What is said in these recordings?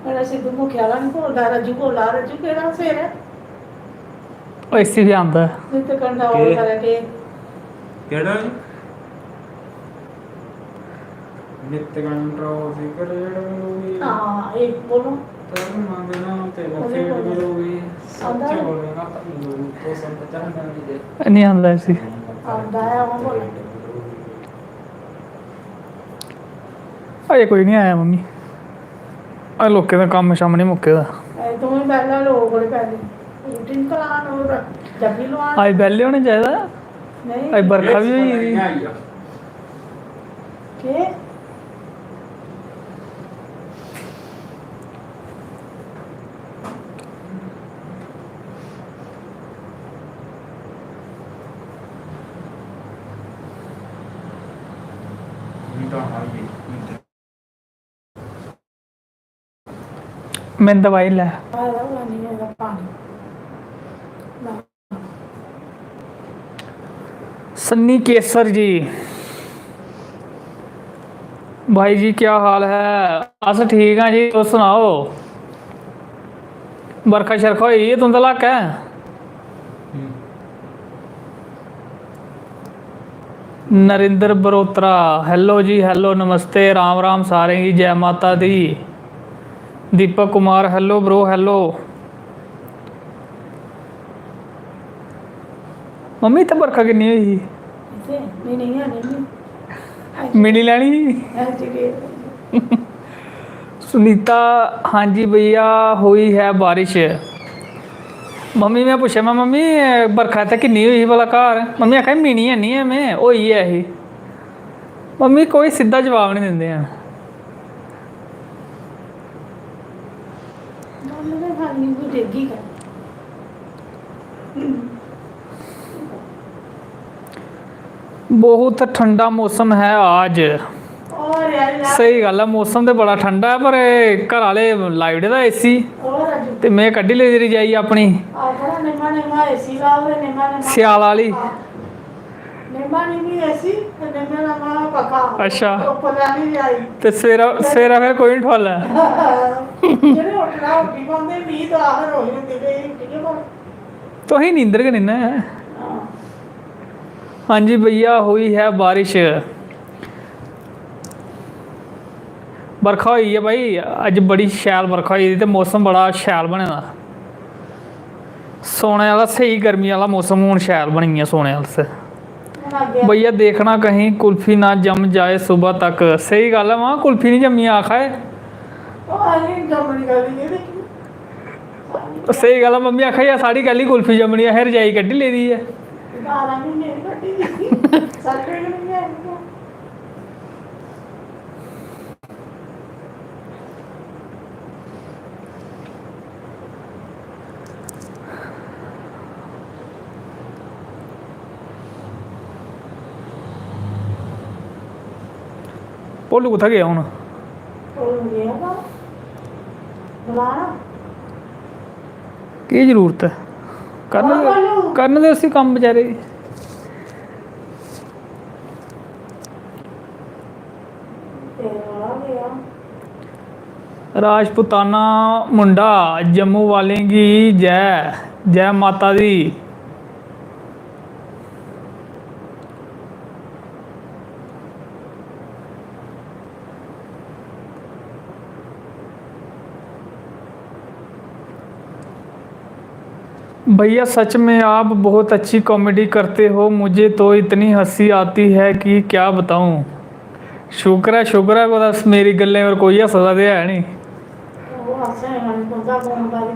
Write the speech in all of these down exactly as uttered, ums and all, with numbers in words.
मेरा सिद्धू मुखिया आह्ला निं बोलदा, रज्जू बोला, रज्जू केह्ड़ा सिर ऐ? ओह् इसी बी आंदा ऐ। नित्त कंडा ओह् केह्? करै केह्? केह्ड़ा? नित्त कंडा ओह् सिखर जेह्ड़ा मिलूगी। हां, एह् बोलो। धर्म मंगना ते ओह्दे लखेड़ बोलो। मिलूगी। सच्च आंदा ऐ? बोलेगा, लोक तो संत चढ़ना नहीं दे। निं आंदा इसी। आंदा ऐ, ओह् बोलो। अजें कोई निं आया मम्मी, अजें लोकें दा कम्म शम्म निं मुक्के दा। अजें तुसें पैह्लें लोक बड़े पैह्लें रुट्टी निं खलान, ओह् जब्बी लोआन। अज्ज बेह्ले होने चाहिदा। नेईं। अज्ज बरखा बी होई गेदी। केह्? मैं दवाई लै। सन्नी केसर जी, भाई जी क्या हाल है? अस ठीक आं जी, तुस सनाओ, बरखा शरखा होई दी ऐ तुं'दे लाकै? नरेंद्र बरोत्रा, hello जी, hello, नमस्ते, राम राम सारें गी, जै माता दी। Deepak Kumar, hello bro, hello। Mummy, इत्थै बरखा किन्नी होई ही? इत्थै? नेईं, नेईं, है नेईं। मिनी लैनी ही। सुनीता, हाँ जी भैया, हुई है बारिश। मम्मी, में पुच्छेआ, में, "मम्मी, बरखा इत्थै किन्नी होई ही भला घर?" मम्मी आखा दी, "मिनी हैनी ऐ, में होई ऐ ही।" मम्मी कोई सिद्धा जवाब निं दिंदे हैन। गल्ल ते खाल्ली उ'ऐ देगी गै। बहुत ठंडा मौसम है आज। और यार, यार। स्हेई गल्ल ऐ, मौसम ते बड़ा ठंडा ऐ, पर एह् घर आह्ले लाई ओड़े दा एसी। और अज्ज ते में कड्ढी लेदी रजाई अपनी। आखो ना, निम्मा निम्मा एसी लाओ ते निम्मा निम्मा स्याल आह्ली। हां। निम्मा निम्मी एसी ते निम्मे दा मां पक्का। अच्छा। उप्पर लैनी रजाई। ते सवेरा, सवेरा फिर कोई निं ठुआलै। जेह्ड़े उट्ठना उट्ठी पौंदे, मी तो आखर होई होंदी, ते एह् उट्ठियै पौंदे। तुसें नींदर गै निं ना ऐ। हाँ जी भैया, हुई है बारिश। बरखा होई ऐ भाई, अज्ज बड़ी शैल बरखा होई दी ते मौसम बड़ा शैल बने दा। सोने आह्ला, स्हेई गर्मी आह्ला मौसम हून शैल बनी गेआ सोने आस्तै। भैया, देखना कहीं कुल्फी ना जम जाए सुबह तक। स्हेई गल्ल ऐ, मां, कुल्फी निं जम्मी, आखा दे। ओह् आखदी जम्मनी गल्ल केह् दिक्खनी? स्हेई गल्ल ऐ, मम्मी आखा दी, "साढ़ी कैह्ली कुल्फी जम्मनी, असें रजाई कड्ढी लेदी ऐ।" बारां म्हीने दी कड्ढी दी। साढ़े कोल निं है। भोलू कुत्थै गेआ हून? भोलू गेआ बाह्र। बलाना। केह् जरूरत ऐ? करन दे, करन दे उसी कम्म बेचारे गी। राजपुताना मुंडा, जम्मू वालें गी जय, जय माता दी। भैया, सच में आप बहुत अच्छी कॉमेडी करते हो, मुझे तो इतनी हंसी आती है कि क्या बताऊं। शुक्र ऐ, शुक्र ऐ, कुतै मेरी गल्लें पर कोई हसदा ते है निं।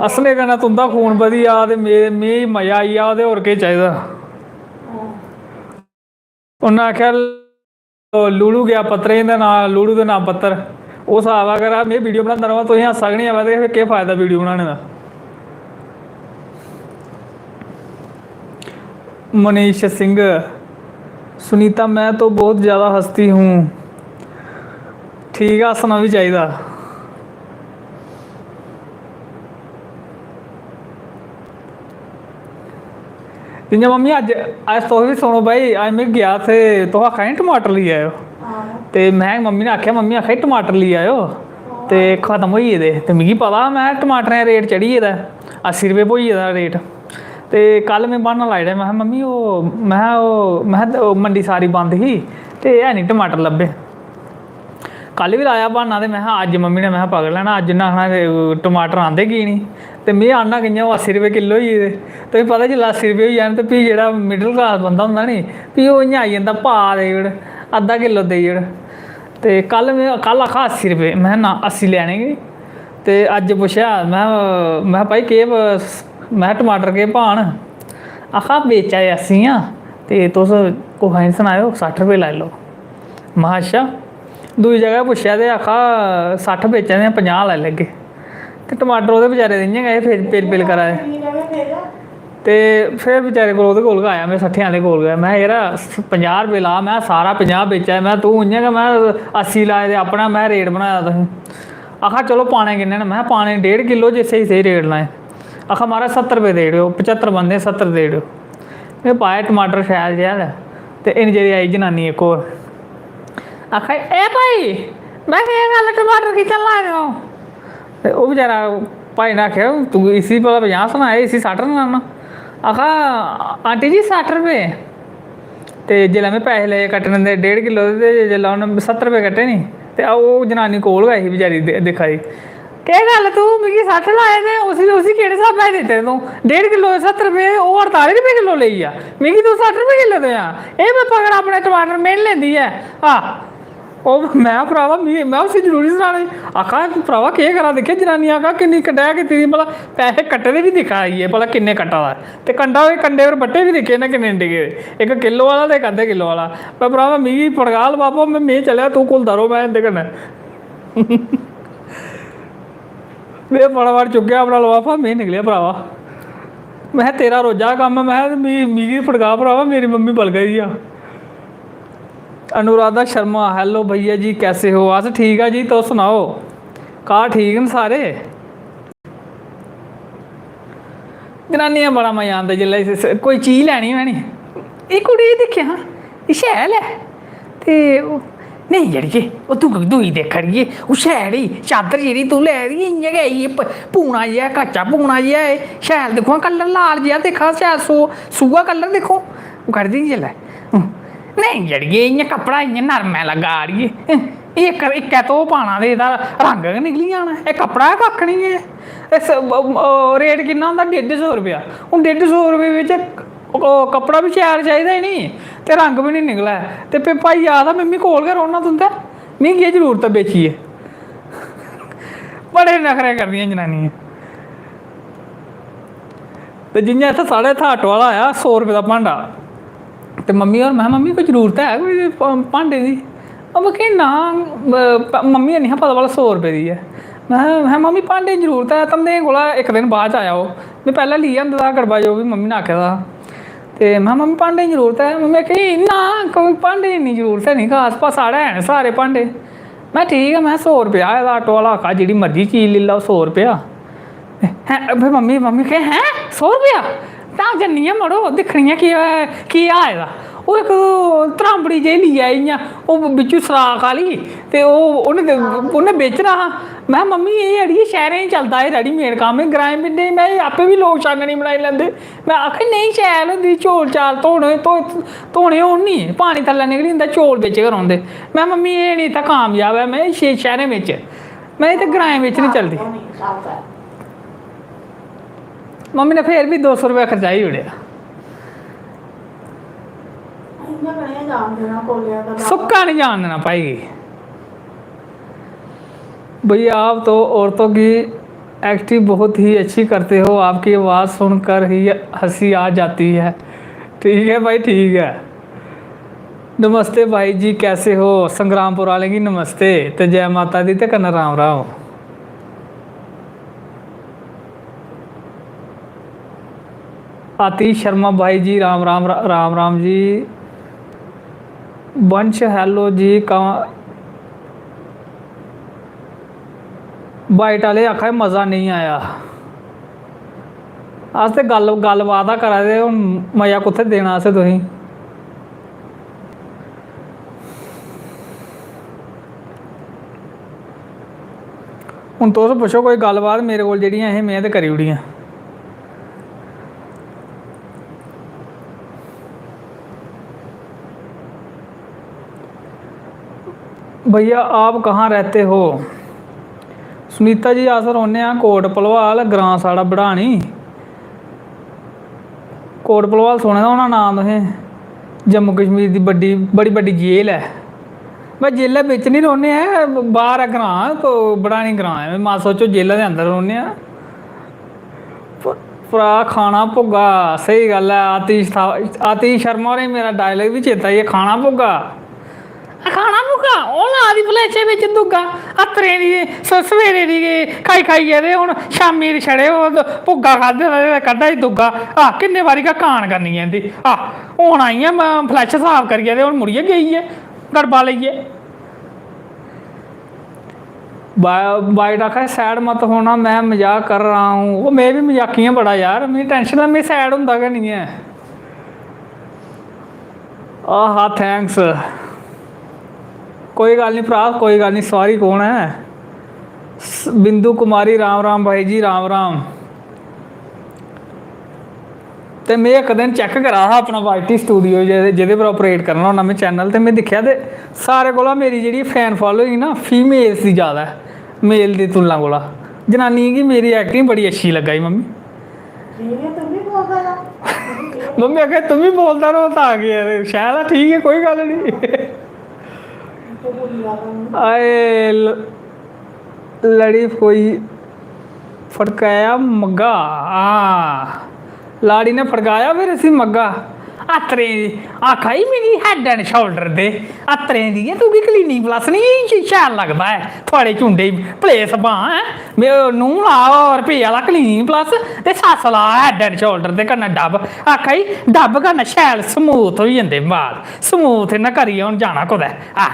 हस्सने कन्नै तुं'दा खून बधी जा ते मे-, मी मजा आई जा, ते होर केह् चाहिदा। उन्नै आखेआ, "लूड़ू गेआ पत्तरें दे नां, लूड़ू दे नां पत्तर।" ओह् स्हाब, अगर में वीडियो बनांदा र'वां, तुसें हास्सा गै निं आवै, ते फिर केह् फायदा वीडियो बनाने दा? मनीष सिंह, सुनीता, मैं तो बहुत ज़्यादा हंसती हूँ। ठीक ऐ, हस्सना बी चाहिदा। जि'यां मम्मी अज्ज, अज्ज तुस बी सुनो भाई, अज्ज में गेआ ते तुस आखा दे टमाटर लेई आएओ। हां। ते में मम्मी ने आखेआ, "मम्मी आखा दी टमाटर लेई आएओ।" हां। ते खत्म होई गेदे। ते मिगी पता, में टमाटरें दा रेट चढ़ी गेदा ऐ, अस्सी रपेऽ होई गेदा रेट। ते कल में ब्हान्ना लाई ओड़ेआ, में आखेआ, "मम्मी, ओह्," में आखेआ, "ओह्," में आखेआ, "ओह् मंडी सारी बंद ही, ते है निं टमाटर लब्भे।" कल बी लाया ब्हान्ना, ते में आखेआ, "अज्ज मम्मी ने," में आखेआ, "पकड़ लैना, अज्ज उ'न्नै आखना, 'टमाटर आंदे की निं?'" ते में आह्नना कि'यां, ओह् अस्सी रपेऽ किल्लो होई गेदे। तुसें पता, जिसलै अस्सी रपेऽ होई जान, ते फ्ही जेह्ड़ा middle class बंदा होंदा नी, फ्ही ओह् इ'यां आई जंदा, "भाऽ देई ओड़, अद्धा किल्लो देई ओड़।" ते कल में, कल आखा अस्सी रपेऽ, में ना, अस्सी लैने गै। ते अज्ज पुच्छेआ, में, में, "भाई, केह् ब-, में, टमाटर केह् भाऽ न?" आखा, "बेचा दे अस्सी आं, ते तुस कुसै गी निं सनाएओ, सट्ठ रपेऽ लाई लैओ।" में, "अच्छा।" दूई जगह पुच्छेआ ते आखा, "सट्ठ बेचा दे आं, पंजाह् लाई लैगे।" ते टमाटर ओह्दे बेचारे दे इ'यां गै पिल, पिल, पिल करा दे। ते फिर बेचारे कोल, ओह्दे कोल गै आया, में सट्ठें आह्ले कोल गै। में, "यरा, पंजाह् रपेऽ ला, में सारा पंजाह् बेचेआ, में, तूं इ'यां गै, में, अस्सी लाए दे अपना, में रेट बनाए दा तुसें।" आखा, "चलो, पाने किन्ने न?" में, "पाने डेढ़ किल्लो जे स्हेई स्हेई रेट लाए।" आखा, "महाराज, सत्तर रपेऽ देई ओड़ेओ, पचत्तर बनदे, सत्तर देई ओड़ेओ।" में पाए टमाटर शैल शैल, ते इन्नी चिर आई जनानी इक होर। आखा, "ए भाई, में, केह् गल्ल, टमाटर की चला दे ओ?" ते ओह् बेचारा भाई ने आखेआ, "तूं इसी भला पंजाह् सनाए, इसी सट्ठ सनाना?" आखा, "आंटी जी, सट्ठ रपेऽ।" ते जिसलै में पैसे ले कट्टने दे डेढ़ किल्लो दे, ते जिसलै उ'न्न सत्तर रपेऽ कट्टे नी, ते ओह् जनानी कोल गै ही बेचारी दि-, दिक्खा दी, "केह् गल्ल, तूं मिगी सट्ठ लाए ते उसी, उसी केह्ड़े स्हाबै दे दित्ते तूं? डेढ़ किल्लो दे सत्तर रपेऽ, ओह् अड़ताली रपेऽ किल्लो लेई गेआ, मिगी तूं सट्ठ रपेऽ किल्लो देआं? एह् में पकड़ अपने टमाटर, में निं लैंदी ऐ।" आह, ओह् में, भ्रावा, मी, में उसी जरूरी सनाने। आखा, "भ्रावा, केह् करा दिक्खेआ जनानी?" आखा, "किन्नी कटै कीती दी, भला पैसे कट्टे दे बी दिक्खा दी ऐ, भला किन्ने कट्टा दा ऐ।" ते कंडा, कंडे पर बट्टे बी दिक्खे इ'न्नै किन्ने डिगे दे, इक किल्लो आह्ला ते इक अद्धे किल्लो आह्ला। पर भ्रावा, मिगी पड़काल बाबा, में, में चलेआ, तूं घुलदा रौह्, में इं'दे कन्नै। में फटाफट चुक्केआ अपना लफाफा, में निकलेआ, भ्रावा। में, "तेरा रोजा दा कम्म ऐ," में, "ते मी, मिगी फड़का, भ्रावा, मेरी मम्मी बलगा दी आ।" अनुराधा शर्मा, "Hello भैया जी, कैसे हो?" अस ठीक आ जी, तुस सनाओ, घर ठीक न सारे? जनानियां बड़ा मजा आंदा जिसलै इस, इस, कोई चीज लैनी होऐ नी, "एह् कुड़ी, एह् दिक्खेआ हां, एह् शैल ऐ।" ते ओह्, "नेईं अड़िये, ओह् तूं दूई दिक्ख अड़िये, ओह् शैल ही, चादर जेह्ड़ी तूं लै दी, इ'यां गै एह् प-, पूना जेहा, कच्चा पूना जेहा ऐ, शैल दिक्खो हां, colour लाल जेहा, दिक्ख हां, शैल सो-, सूहा colour दिक्खो।" ओह् कड्ढदी नी जिसलै, "हूं, नेईं अड़िये, इ'यां कपड़ा इ'यां नरम ऐ लग्गा अड़िये, हूं, एह् इक, इक्कै धो पाना ते एह्दा रंग गै निकली जाना, एह् कपड़ा गै कक्ख निं ऐ।" इस, ब-, ब-, rate किन्ना होंदा? डेढ़ सौ रपेआ। हून डेढ़ सौ रपेऽ बिच्च ओह् कपड़ा बी शैल चाहिदा इ'नेंगी ते रंग बी निं निकलै। ते फ्ही भाई आखदा, "में, में कोल गै रौह्ना तुं'दे, मिगी केह् जरूरत ऐ बेचियै?" बड़े नखरे करदियां जनानियां। ते जि'यां इत्थै साढ़े इत्थै आटो आह्ला आया, सौ रपेऽ दा भांडा, ते मम्मी होर, में, "मम्मी, कोई जरूरत है कोई भ-, भांडे दी?" अबा केह् नांऽ, ब-, प-, मम्मी गी निं हा पता भला सौ रपेऽ दी ऐ। में, में, "मम्मी, भांडे दी जरूरत ऐ, धमदें कोला इक दिन बाद च आया ओह्, में पैह्लें लेई आंदे दा हा कड़बा जो बी मम्मी ने आखे दा हा।" ते में, "मम्मी, भांडे दी जरूरत ऐ?" मम्मी आखा, "ना, कोई भांडे दी इन्नी जरूरत है निं खास, पर साढ़े हैन सारे भांडे।" में, "ठीक ऐ।" में, "सौ रपेआ आए दा।" आटो आह्ला आखा, "जेह्ड़ी मर्जी चीज लेई लैओ, सौ रपेआ।" हैं, फिर मम्मी, मम्मी आखा, "हैं, सौ रपेआ? तां जन्नी आं मड़ो, दिक्खनी आं केह्, केह् आए दा।" ओह् इक त्रांबड़ी जेही लेई आई इ'यां, ओह् बिच्चू सराख आह्ली, ते ओह् उ'न्नै, उ'न्नै बेचना हा। में, "मम्मी, एह् अड़िये शैह्रें च चलदा एह् readymade कम्म, एह् ग्राएं पिंडें च में, एह् आपें बी लोक छाननी बनाई लैंदे।" में आखेआ, "नेईं, शैल होंदी, चौल चाल धोने, धो-, धोने होन नी, पानी थल्लै निकली जंदा, चौल बिच गै रौंह्दे।" में, "मम्मी, एह् निं इत्थै कामयाब ऐ, में, शे-, शैह्रें बिच, में इत्थै ग्राएं बिच निं चलदी।" मम्मी ने फिर बी दो सौ रपेआ खर्चाई ओड़ेआ। सुक्का निं जान देना भाई गी। भैया, आप तो औरतों की एक्टिंग बहुत ही अच्छी करते हो, आपकी आवाज़ सुनकर ही हंसी आ जाती है। ठीक है भाई, ठीक है। नमस्ते भाई जी, कैसे हो? संग्रामपुर आह्लें गी नमस्ते ते जै माता दी ते कन्नै राम राम। आतिश शर्मा भाई जी, राम राम, रा-, राम राम जी। वंश, hello जी, का-, बाइट आह्ले आखा दे मज़ा नेईं आया। अस ते गल्ल, गल्ल बात गै करा दे, हून मज़ा कुत्थै देना असें तुसेंगी? हून तुस पुच्छो कोई गल्लबात मेरे कोल, जेह्ड़ियां असें में ते करी ओड़ियां। भैया, आप कहाँ रहते हो? सुनीता जी, अस रौह्ने आं कोट भलवाल, ग्रांऽ साढ़ा बड़ानी। कोट भलवाल सुने दा होना नांऽ तुसें, जम्मू कश्मीर दी बड्डी, बड़ी बड्डी जेल ऐ। बस जेलै बिच निं रौह्ने आं, बाह्र ऐ ग्रांऽ, को-, बड़ानी ग्रांऽ ऐ। मत सोचो जेलै दे अंदर रौह्ने आं। प-, भ्राऽ खाना भुग्गा, स्हेई गल्ल ऐ। आतिश था, आतिश शर्मा होरें मेरा डायलॉग बी चेता आई गेआ, खाना भुग्गा। खाना भुग्गा, ओह् ला दी फलैशै बिच दुग्गा। अत्तरें दी स-, सवेरे दी गै खाई खाइयै ते हून शामीं दे छड़े ओह् द-, भुग्गा खाद्धे दा ते कड्ढा दी दुग्गा। आह, किन्ने बारी गै कान करनी ऐ इं'दी। आह, हून आई ऐ म-, फलैश साफ करियै ते हून मुड़ियै गेई ऐ गड़बा लेइयै। बा-, बाइट आखा दे, "सैड मत होना, मैं मजाक कर रहा हूँ।" ओह्, में बी मजाकियां बड़ा यार, मिगी टैंशन ऐ, मिगी सैड होंदा गै निं ऐ। आहा, थैंक्स। कोई गल्ल निं भ्राऽ, कोई गल्ल निं, सॉरी कौन ऐ? स-, बिंदु कुमारी, राम राम भाई जी, राम राम। ते में इक दिन चैक करा दा हा अपना वाई टी स्टूडियो, जेह्दे, जेह्दे पर ऑपरेट करना होन्ना में चैनल, ते में दिक्खेआ ते सारे कोला मेरी जेह्ड़ी फैन फॉलोइंग ना फीमेल्स दी ज़्यादा ऐ, मेल दी तुलना कोला। जनानियें गी मेरी एक्टिंग बड़ी अच्छी लग्गा दी, मम्मी। ठीक ऐ, तू बी बोलदा रौह्। मम्मी आखै, "तूं बी बोलदा रौह्, तां केह् ऐ? शैल ऐ, ठीक ऐ, कोई गल्ल निं।" तूं बोली जा करो। आए ल-, लड़ी कोई फड़काया मग्गा। हां, लाड़ी ने फड़काया फिर इसी मग्गा। अत्तरें दी आखा दी, "मिगी Head and Shoulder दे, अत्तरें दी ऐ, तुगी Clinic Plus निं शैल लगदा ऐ, थुआढ़े चुंडे गी place बां ऐ।" में नूंह् ला रपेऽ आह्ला Clinic Plus ते सस्स ला Head and Shoulder ते कन्नै Dove। आखा दी, "Dove कन्नै शैल smooth होई जंदे बाल, smooth इ'यां करियै हून जाना कुतै।" आ।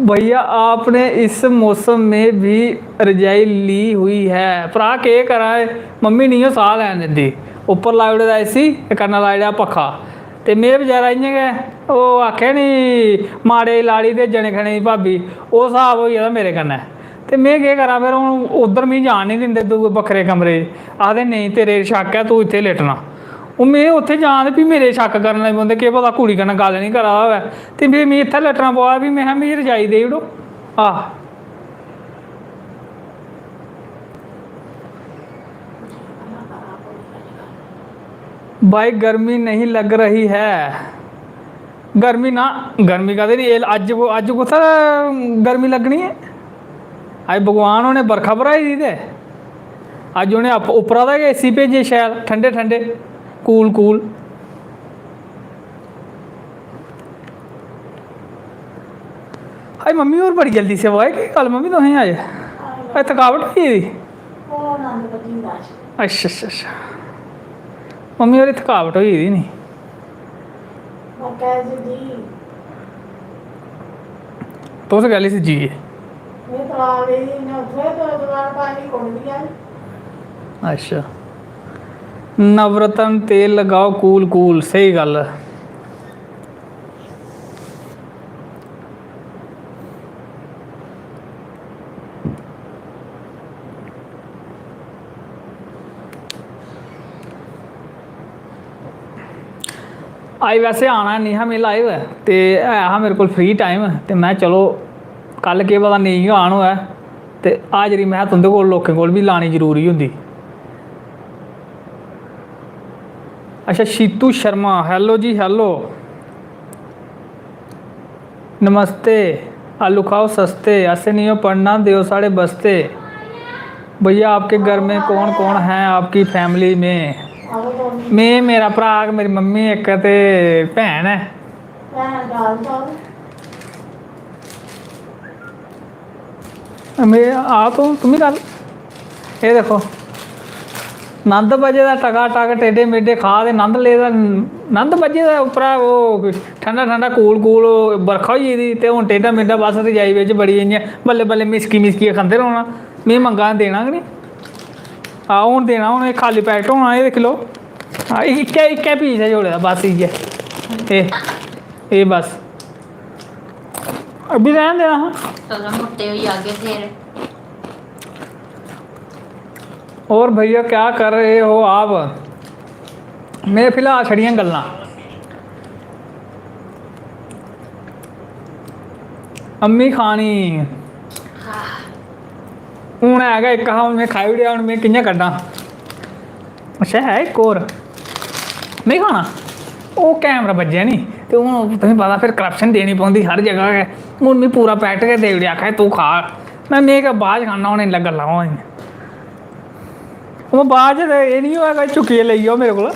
भैया, आपने इस मौसम में भी रजाई ली हुई है? भ्राऽ, केह् करां, मम्मी निं ओह् साह् लैन दिंदी। उप्पर लाई ओड़े दा एसी ते कन्नै लाई ओड़ेआ पक्खा। ते में बचैरा इ'यां गै, ओह् आखै नी, माड़े दी लाड़ी ते जने खने दी भाबी, ओह् स्हाब होई गेदा मेरे कन्नै। ते में केह् करां फिर, हून उद्धर मिगी जान निं दिंदे दूए बक्खरे कमरे च। आखदे, "नेईं, तेरे शक्क ऐ, तूं इत्थै लेटना।" हून में उत्थै जां ते फ्ही मेरे शक्क करन लगी पौंदे, केह् पता कुड़ी कन्नै गल्ल निं करा दा होऐ। ते फ्ही मिगी इत्थै लेटना पवा दा, फ्ही में, "मिगी रजाई देई ओड़ो।" आह। भाई, गर्मी नहीं लग रही है। गर्मी ना, गर्मी कदें निं, एह् अज्ज कु-, अज्ज कुत्थै गर्मी लग्गनी ऐ? अज्ज भगवान होरें बरखा बरहाई दी ते अज्ज उ'नें अप-, उप्परा दा गै एसी भेजे शैल ठंडे ठंडे, कूल कूल। हाय मम्मी होर बड़ी जल्दी सेवा होई, केह् गल्ल मम्मी तुसें अज्ज? अज्ज थकावट होई गेदी? अच्छा, अच्छा, अच्छा। मम्मी होर थकावट होई गेदी नी? तुस कैह्ली सिज्जी गे? अच्छा। नवरत्न तेल लगाओ, कूल कूल, स्हेई गल्ल। अज्ज वैसे आना निं हा में live, ते है हा मेरे कोल free time, ते में, चलो, कल केह् पता नेईं गै आन होऐ, ते हाजरी में तुं'दे कोल, लोकें कोल बी लानी जरूरी होंदी। अच्छा, शीतू शर्मा, hello जी, hello। नमस्ते। आलू खाओ सस्ते, ऐसे नहीं हो पढ़ना, देओ साढ़े बस्ते। भैया, आपके घर में कौन कौन है, आपकी family में? में, मेरा भ्राऽ, मेरी मम्मी इक ते भैन ऐ। में, आ तूं, तूं बी गल्ल। एह् दिक्खो, नंद बज्जे दा टकाटक, टेढे मेढे खा दे, नंद ले दा, नंद बज्जे दा। उप्परा ओह् ठंडा ठंडा, कूल कूल बरखा होई गेदी, ते हून टेढा मेढा बस रजाई बिच बड़ी इ'यां बल्लें बल्लें मिसकी मिसकियै खंदे रौह्ना। में मंगा देना गै निं। आ, हून देना, हून एह् खाल्ली पैकेट होना, एह् दिक्खी लैओ। आ, इक्कै, इक्कै पीस ऐ जोड़े दा, बस इ'यै। एह्, एह् बस। अभी रहन देना हा। चलो, मुट्टे होई जागे फिर। और भैया, क्या कर रहे हो आप? मैं फिलहाल छड़ियां गल्लां। अम्मी खानी। हून है गै इक हा, हून में खाई ओड़ेआ, हून में कि'यां कड्ढां? अच्छा, है इक होर। में खाना। ओह् कैमरा बज्जेआ नी, ते हून तुसें पता, फिर करप्शन देनी पौंदी हर जगह गै। हून में पूरा पैकेट गै देई ओड़ेआ, आक्खा दे, "तूं खा।" में, "में गै बाद च खाना, हून इल्लै गल्लां होआ दियां।" ओह् बाद च ते एह् निं होऐ कि चुक्कियै लेई जाओ मेरे कोला।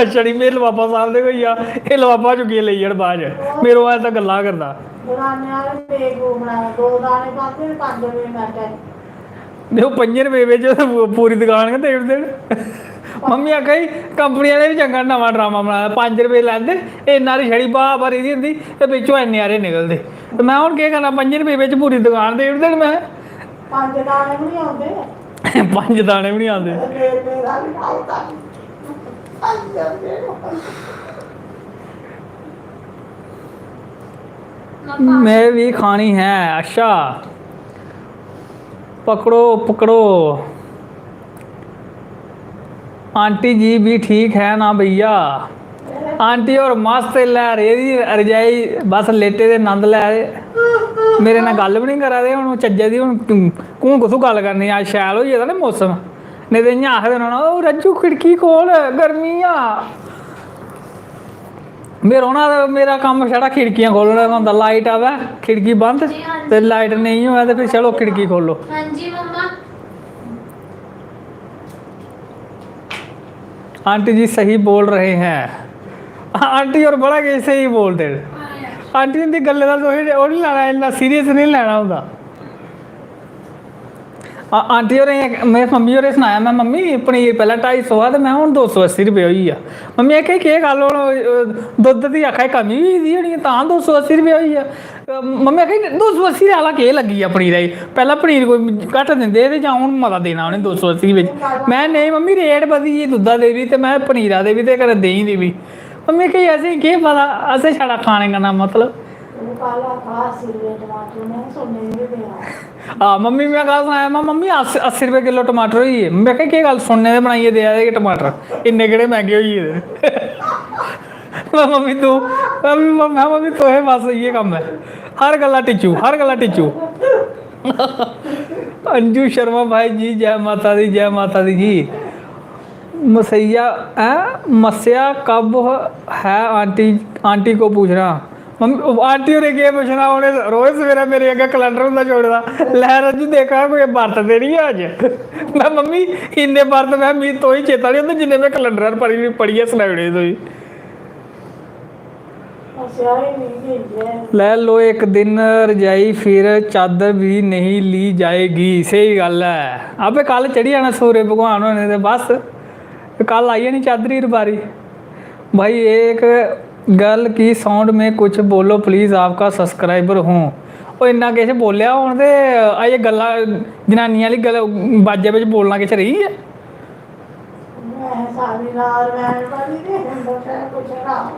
छड़ी में लफाफा सामने होई जा, एह् लफाफा चुक्कियै लेई जान बाद च। मेरे कोला ते गल्लां करदा। दकानै आह्ले बेवकूफ बनाए, दो दाने पाते ते पंज रपेऽ मैंटे। दिक्खो, पंजें रपेऽ बिच पूरी दकान गै देई ओड़दे न। मम्मी आखा दी, "कंपनी आह्ले बी चंगा नमां ड्रामा बनाए दा, पंज रपेऽ लैंदे, इन्ना हारी छड़ी ब्हाऽ भरी दी होंदी ते बिच्चों इन्ने हारे निकलदे।" ते में हून केह् करना, पंजें रपेऽ बिच पूरी दकान देई ओड़दे न में। पंज दाने बी निं औंदे। पंज दाने बी निं औंदे। रपेऽ रपेऽ दा बी खाओ कम्म। पंज रपेऽ। मैं भी खानी है। अच्छा, पकड़ो पकड़ो, आंटी जी भी ठीक है ना भैया? आंटी होर मस्त, इसलै रेही दी रजाई, बस लेटे दे, नंद लै दे। मेरे नै गल्ल बी निं करा दे। हून चज्जै दी, हून हून कुत्थूं गल्ल करनी? अज्ज शैल होई गेदा ना मौसम, नेईं ते इ'यां आखदे रौह्ना, "ओह् रज्जू, खिड़की खोल, गर्मी आ।" में रौह्ना, मेरा कम्म छड़ा खिड़कियां खोलने दा होंदा। लाइट आवै, खिड़की बंद, ते लाइट नेईं होऐ ते फिर चलो खिड़की खोलो। हाँ जी मम्मा। आंटी जी सही बोल रहे हैं। आंटी होर बड़ा किश स्हेई बोलदे न। आंटी हुंदी गल्लें दा तुसें ओह् निं लैना, इन्ना सीरियस निं लैना होंदा। आ-, आंटी होरें, में मम्मी होरें सनाया, में, "मम्मी, पनीर पैह्लें ढाई सौ हा ते में हून दो सौ अस्सी रपेऽ होई गेआ।" मम्मी आखा दी, "केह् गल्ल, हून, अ, दुद्ध दी आखा दी कमी होई दी होनी ऐ, तां दो सौ अस्सी रपेऽ होई गेआ?" अ, मम्मी आखा दी, "दो सौ अस्सी रपेऽ आह्ला केह् लग्गी गेआ पनीरै गी? पैह्लें पनीर कोई घट्ट दिंदे हे ते जां हून मता देना उ'नें दो सौ अस्सी बिच?" में, "नेईं मम्मी, रेट बधी गे दुद्धा दे बी ते में पनीरा दे बी ते कन्नै देहीं दे बी।" मम्मी आखा दी, "असें केह् पता, असें छड़ा खाने कन्नै मतलब।" ओह् कल आखा अस्सी रपेऽ टमाटर, में सुनने दी बी देआ। हां, मम्मी, में कल सनाया, में, "मम्मी, अस्स-, अस्सी रपेऽ किलो टमाटर होई गे।" में आखेआ, "केह् गल्ल, सुन्ने दे बनाइयै देआ दे टमाटर, इन्ने केह्ड़े मैंह्गे होई गेदे?" में, "मम्मी, तूं, मम्मी, में, मम्मी, तुसें बस इ'यै कम्म ऐ, हर गल्ला टिच्चू, हर गल्ला टिच्चू।" अंजू शर्मा भाई जी, जय माता दी, जय माता दी जी। मसैया, हैं? मस्सेआ कब है आंटी, आंटी को पूछना। मम्मी, ओह् आंटी होरें केह् पुच्छना, उ'नें रोज सवेरै मेरे अग्गें कैलेंडर होंदा छोड़े दा, "लै रज्जू, देखा कोई बर्त ते निं ऐ अज्ज।" में, "मम्मी, इन्ने बर्त में, मी तोई चेता निं होंदा जिन्ने में कैलेंडर पर पढ़ी, पढ़ियै सनाई ओड़े तुई।" लै लो एक दिन रजाई, फिर चादर भी नहीं ली जाएगी। स्हेई गल्ल ऐ। अबे कल चढ़ी जाना सूरज भगवान होने ते बस, कल आई जानी चादरी रबारी। भाई, एक गर्ल की साउंड में कुछ बोलो प्लीज, आपका सब्सक्राइबर हूँ। ओह् इन्ना किश बोलेआ हून ते अजें गल्लां, जनानियें आह्ली गल्ल, बाजै बिच बोलना किश रेही गेआ? में सारी रात रमायण पढ़ी ते बच्चा कुछ राम।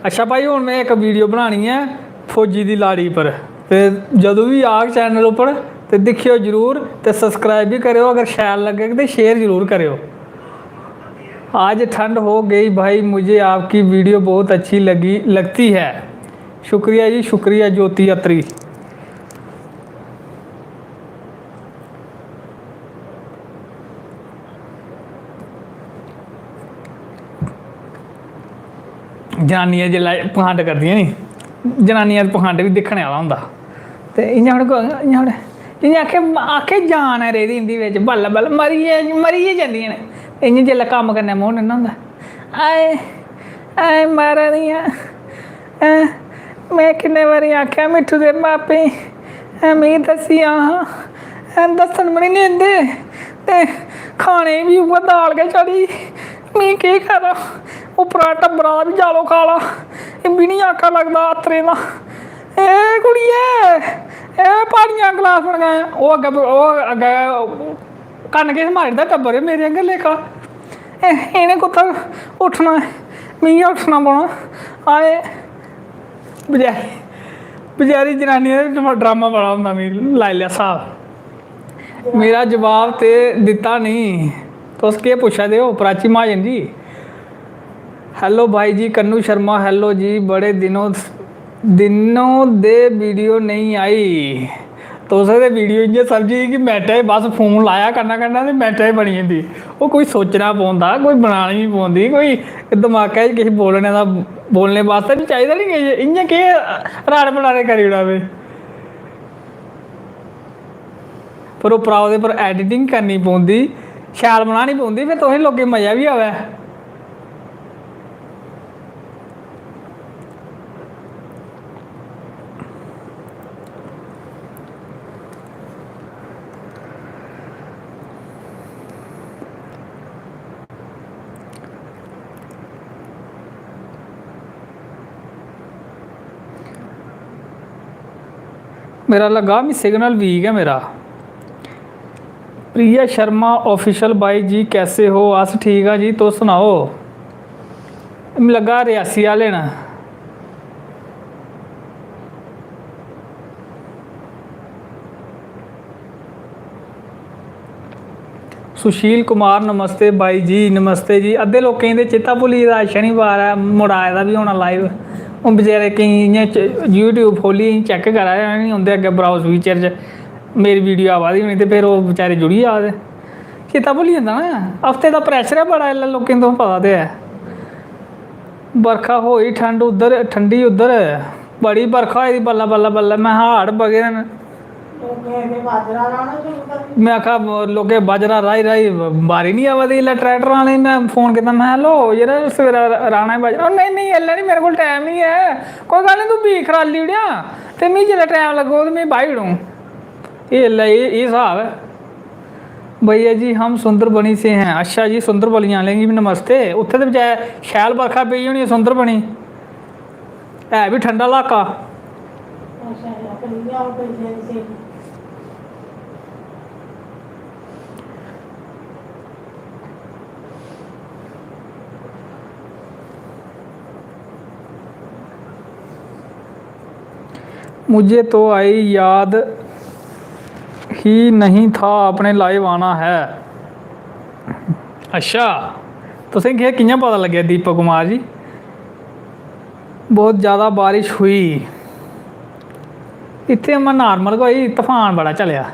अच्छा भाई, हून में इक वीडियो बनानी ऐ फौजी दी लाड़ी पर, ते जदूं बी आग चैनल उप्पर ते दिक्खेओ जरूर, ते सब्सक्राइब बी करेओ, अगर शैल लग्गग ते शेयर जरूर करेओ। आज ठंड हो गई भाई, मुझे आपकी वीडियो बहुत अच्छी लगी, लगती है। शुक्रिया जी, शुक्रिया ज्योति अत्री। जनानियां जिसलै पखंड करदियां नी, जनानियां दा पखंड बी दिक्खने आह्ला होंदा। ते इ'यां उ'नें, इ'यां उ'नें, इ'यां आक्खै, आक्खै जान ऐ रेह्दी इं'दी बिच्च, बल्ल बल्ल मरी गै, मरी गै जंदियां न। इ'यां जिसलै कम्म करने दा मूड निं ना होंदा, आए, आए मारा दियां। हैं, में किन्ने बारी आखेआ मिट्ठू दे मापे, हैं, मिगी दस्सी आ हां, हैं, दस्सन बी निं दिंदे ते खाने गी बी उ'ऐ दाल गै चढ़ी। में केह् करां, उप्परा टब्बरा दा बी जालो काला, एह् बी निं आक्खा लगदा अत्तरे दा। ए कुड़िये, ए प्हाड़ियां गलास बन गए, ओह् अग्गें, ओह् अग्गें कन्न किश मारी ओड़दा टब्बर, मेरे आंह्गर लेखा। इ'नें कुत्थै उट्ठना ऐ? मिगी गै उट्ठना पौना। आए बचैरी, बचैरी जनानियें दा ड्रामा बड़ा होंदा, मिगी लाई लेआ स्हाब। मेरा जवाब ते दित्ता नेईं। तुस केह् पुच्छा दे ओ, प्राची महाजन जी? हेलो भाई जी कन्नू शर्मा, हेलो जी, बड़े दिनों दिनों दे वीडियो नेईं आई। तुस ते वीडियो इ'यां समझी कि मैंटें च बस फोन लाया कन्नै कन्नै ते मैंटें च बनी जंदी। ओह् कोई सोचना पौंदा, कोई बनानी बी पौंदी, कोई दमाकै च किश बोलने दा, बोलने बास्तै बी चाहिदा नी किश। इ'यां केह् राड़ पटारे करी ओड़ा में। पर उप्परा ओह्दे पर एडिटिंग करनी पौंदी, शैल बनानी पौंदी, फिर तुसें लोकें गी मज़ा बी आवै। मेरा लग्गा मी सिग्नल वीक ऐ मेरा। प्रिया शर्मा ऑफिशियल, भाई जी कैसे हो? अस ठीक आं जी, तुस सनाओ। मिगी लग्गा रियासी आह्ले न। सुशील कुमार, नमस्ते बाई जी, नमस्ते जी। अद्धे लोकें गी ते चेता भुल्ली गेदा, शनिवार ऐ, मुड़ा आए दा बी होना लाइव। हून बेचारे केईं इ'यां च-, YouTube खोह्ल्ली चैक करा दे होने नी, उं'दे अग्गें ब्राउज फीचर च मेरी वीडियो आवा दी होनी ते फिर ओह् बेचारे जुड़ी जा दे। चेता भुल्ली जंदा ना, हफ्ते दा प्रैशर ऐ बड़ा इसलै लोकें गी, तुसें पता ते ऐ। बरखा होई ठंड उद्धर, ठंडी उद्धर, बड़ी बरखा होई दी, बल्लें, बल्लें, बल्लें। में हाड़ बगे दे न। लोकें अग्गें बाजरा राह्ना शुरू करी दित्ता। में आखा, लोकें बाजरा राही, राही बारी निं आवा दी। इसलै ट्रैक्टर आह्लें गी में फोन कीता, में, "हैलो, यरा, सवेरै राह्ना ऐ बाजरा।" "नेईं, नेईं, इसलै निं, मेरे कोल टैम निं ऐ।" "कोई गल्ल निं, तूं बीऽ खराली ओड़ेआं, ते मी जिसलै टैम लग्गग, ते में बाही ओड़ङ।" एह् इसलै एह्, एह् स्हाब ऐ। "भैया जी, हम सुंदरबनी से हैं।" अच्छा जी, सुंदरबनी आह्लें गी बी नमस्ते। उत्थै ते बजाए शैल बरखा पेई होनी ऐ सुंदरबनी। है बी ठंडा लाका। मुझे तो आई याद ही नहीं था आपने लाइव आना है। अच्छा, तुसें गी कि'यां पता लग्गेआ दीपक कुमार जी? बहुत ज़्यादा बारिश हुई। इत्थै उ'आं नार्मल गै होई, तफान बड़ा चलेआ।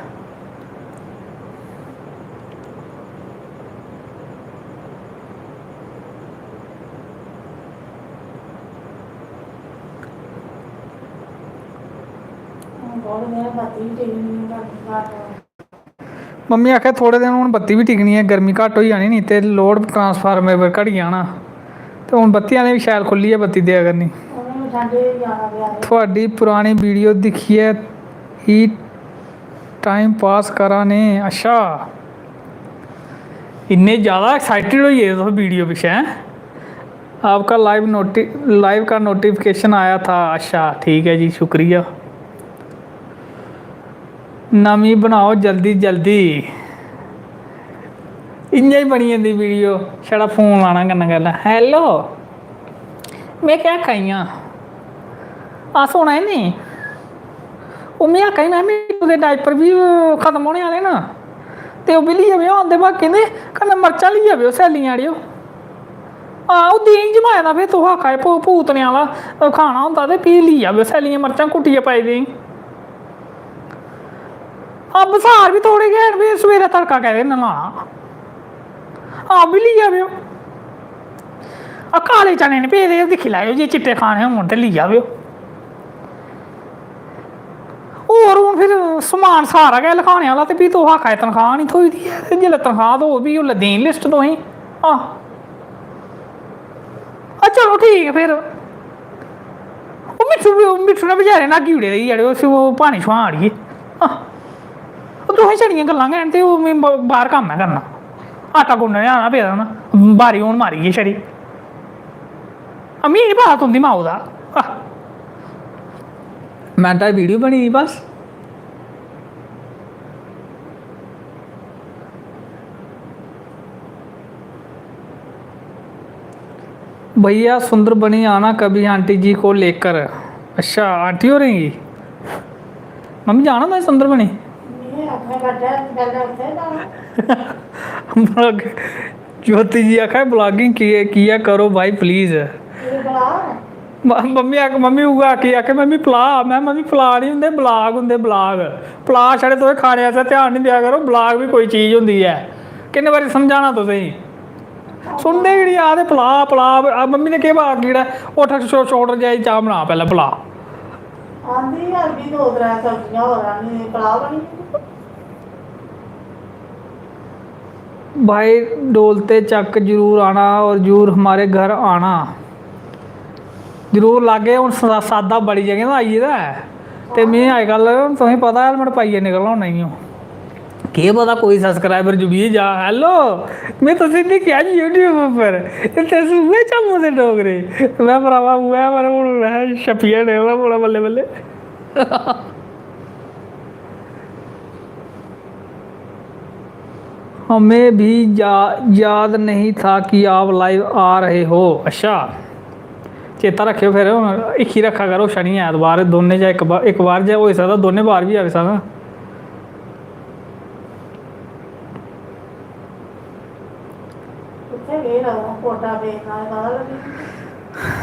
मम्मी आखै, "थोह्ड़े दिन हून बत्ती बी टिकनी ऐ, गर्मी घट्ट होई जानी नी ते लोड ट्रांसफार्मर पर घटी जाना।" ते हून बत्ती आह्लें बी शैल खु'ल्लियै बत्ती देआ करनी। थुआढ़ी परानी वीडियो दिक्खियै ही टाइम पास करा ने। अच्छा, इन्ने ज़्यादा एक्साइटेड होई गेदे तुस वीडियो पिच्छें, हैं? आपका लाइव नोटि-, लाइव का नोटिफिकेशन आया था। अच्छा, ठीक है जी, शुक्रिया। नमीं बनाओ जल्दी जल्दी। इ'यां ही बनी जंदी वीडियो, छड़ा फोन लाना कन्नै कन्नै, "हैलो।" में केह् आक्खा दी आं? अस हून आए नी। ओह् में आक्खा दी, में, "मिट्ठू दे डायपर बी खत्म होने आह्ले न, ते ओह् बी लेई आवेओ, आंदे बाकी दे, कन्नै मर्चां लेई आवेओ सैल्लियां, अड़ेओ।" हां, ओह् देहीं जमाए दा, फिर तुस आक्खा दे, भू-, भूतने आह्ला खाना होंदा, ते फ्ही लेई आवेओ सैल्लियां मर्चां कुट्टियै पाई देहीं। हां, बसार बी थोह्ड़े गै न, फ्ही सवेरै तड़का कैह्दे कन्नै लाना? हां, ओह् बी लेई आवेओ। आ, काले चने न पेदे, दिक्खी लैएओ, जे चिट्टे खाने होङन ते लेई आवेओ। होर हून फिर समान सारा गै लखाने आह्ला, ते फ्ही तुस आखा दे तनखाह् निं थ्होई दी ऐ, ते जिसलै तनखाह् थ्होग, फ्ही उसलै देनी लिस्ट तुसें। आह। आ, चलो ठीक ऐ फिर। ओह् मिट्ठू बी, मिट्ठू ने बचैरे न्हागी ओड़े दे, जेह्ड़े उसी ओह् पानी छुआन अड़िये। आह। ओह् तुसें छड़ियां गल्लां गै न, ते ओह् में ब-, बाह्र कम्म ऐ करना। आटा गुन्नने आना पेदा ना, बारी हून मारी गे छड़ी। आ, मी निं पता तुं'दी माऊ दा। आह। मैंह्टा दी वीडियो बनी दी बस। भैया सुंदरबनी आना कभी आंटी जी को लेकर। अच्छा, आंटी होरें गी? मम्मी, जाना तुसें सुंदरबनी? ज्योति जी आखा, "ब्लॉगिंग किया, किया करो भाई, प्लीज।" म-, मम्मी आख, मम्मी उ'ऐ आखी, आखे, "मम्मी पला।" मैं, "मम्मी पला नहीं होंदे, ब्लॉग होंदे, ब्लॉग। पला छड़े तुस खाने आस्तै ध्यान नहीं देआ करो, ब्लॉग भी कोई चीज होंदी ऐ।" किन्ने बारी समझाना तुसेंगी? सुनदे गै निं, आखदे, "पला, पला।" आ, मम्मी ने केह् पता केह्ड़ा, "उठ, छो-, छोड़ रजाई, चाह् बना पैह्लें, पला।" आंदी है अभी दो त्रै सब्जियां होर आनी, पला बनी। भाई डोलते चक जरूर आना और जरूर हमारे घर आना। जरूर लागे, हून सा-, सादा बड़ी जगह दा आई गेदा ऐ। ते में अजकल, तुसेंगी पता, हेलमेट पाइयै निकलना होन्ना ई हून। केह् पता कोई सब्सक्राइबर जुड़ी जा। हेलो, में तुसें दिक्खेआ जी YouTube उप्पर, ते तुस उ'ऐ जम्मू दे डोगरे। में भरावा उ'ऐ, पर हून में छप्पियै निकलना पौना बल्लें बल्लें। हमें भी या-, याद नहीं था कि आप लाइव आ रहे हो। अच्छा, चेता रक्खेओ फिर, हून हिक्खी रक्खा करो, शनि ऐतवार दोनें चा इक बा-, इक बार जे होई सकदा, दोनें बार बी आई सकदा।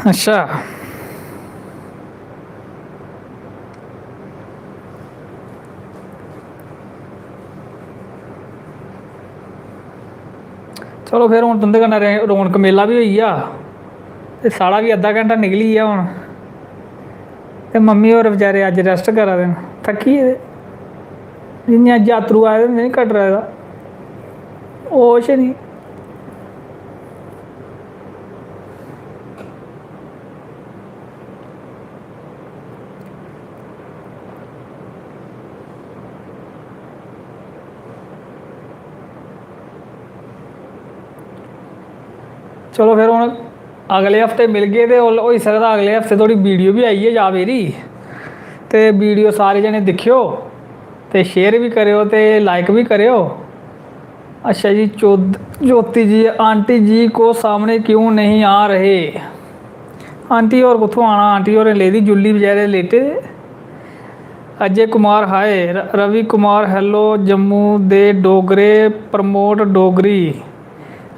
अच्छा। चलो फिर, हून तुं'दे कन्नै रे-, रौनक मेला बी होई गेआ ते साढ़ा बी अद्धा घैंटा निकली गेआ हून। ते मम्मी होर बेचारे अज्ज रेस्ट करा दे न, थक्की गेदे, जि'यां जातरू आए दे होंदे नी कटरै दा, ओह् होश निं। चलो फिर, हून अगले हफ्ते मिलगे ते उल-, होई सकदा अगले हफ्ते थोड़ी वीडियो बी आई गै जा मेरी। ते वीडियो सारे जने दिक्खेओ ते शेयर बी करेओ ते लाइक बी करेओ। अच्छा जी, चौध-, ज्योति जी, आंटी जी को सामने क्यों नहीं आ रहे? आंटी होर कुत्थों आना, आंटी होरें लेदी जुल्ली, बेचारे लेटे दे। अजय कुमार हाय, र-, रवि कुमार hello, जम्मू दे डोगरे promote Dogri,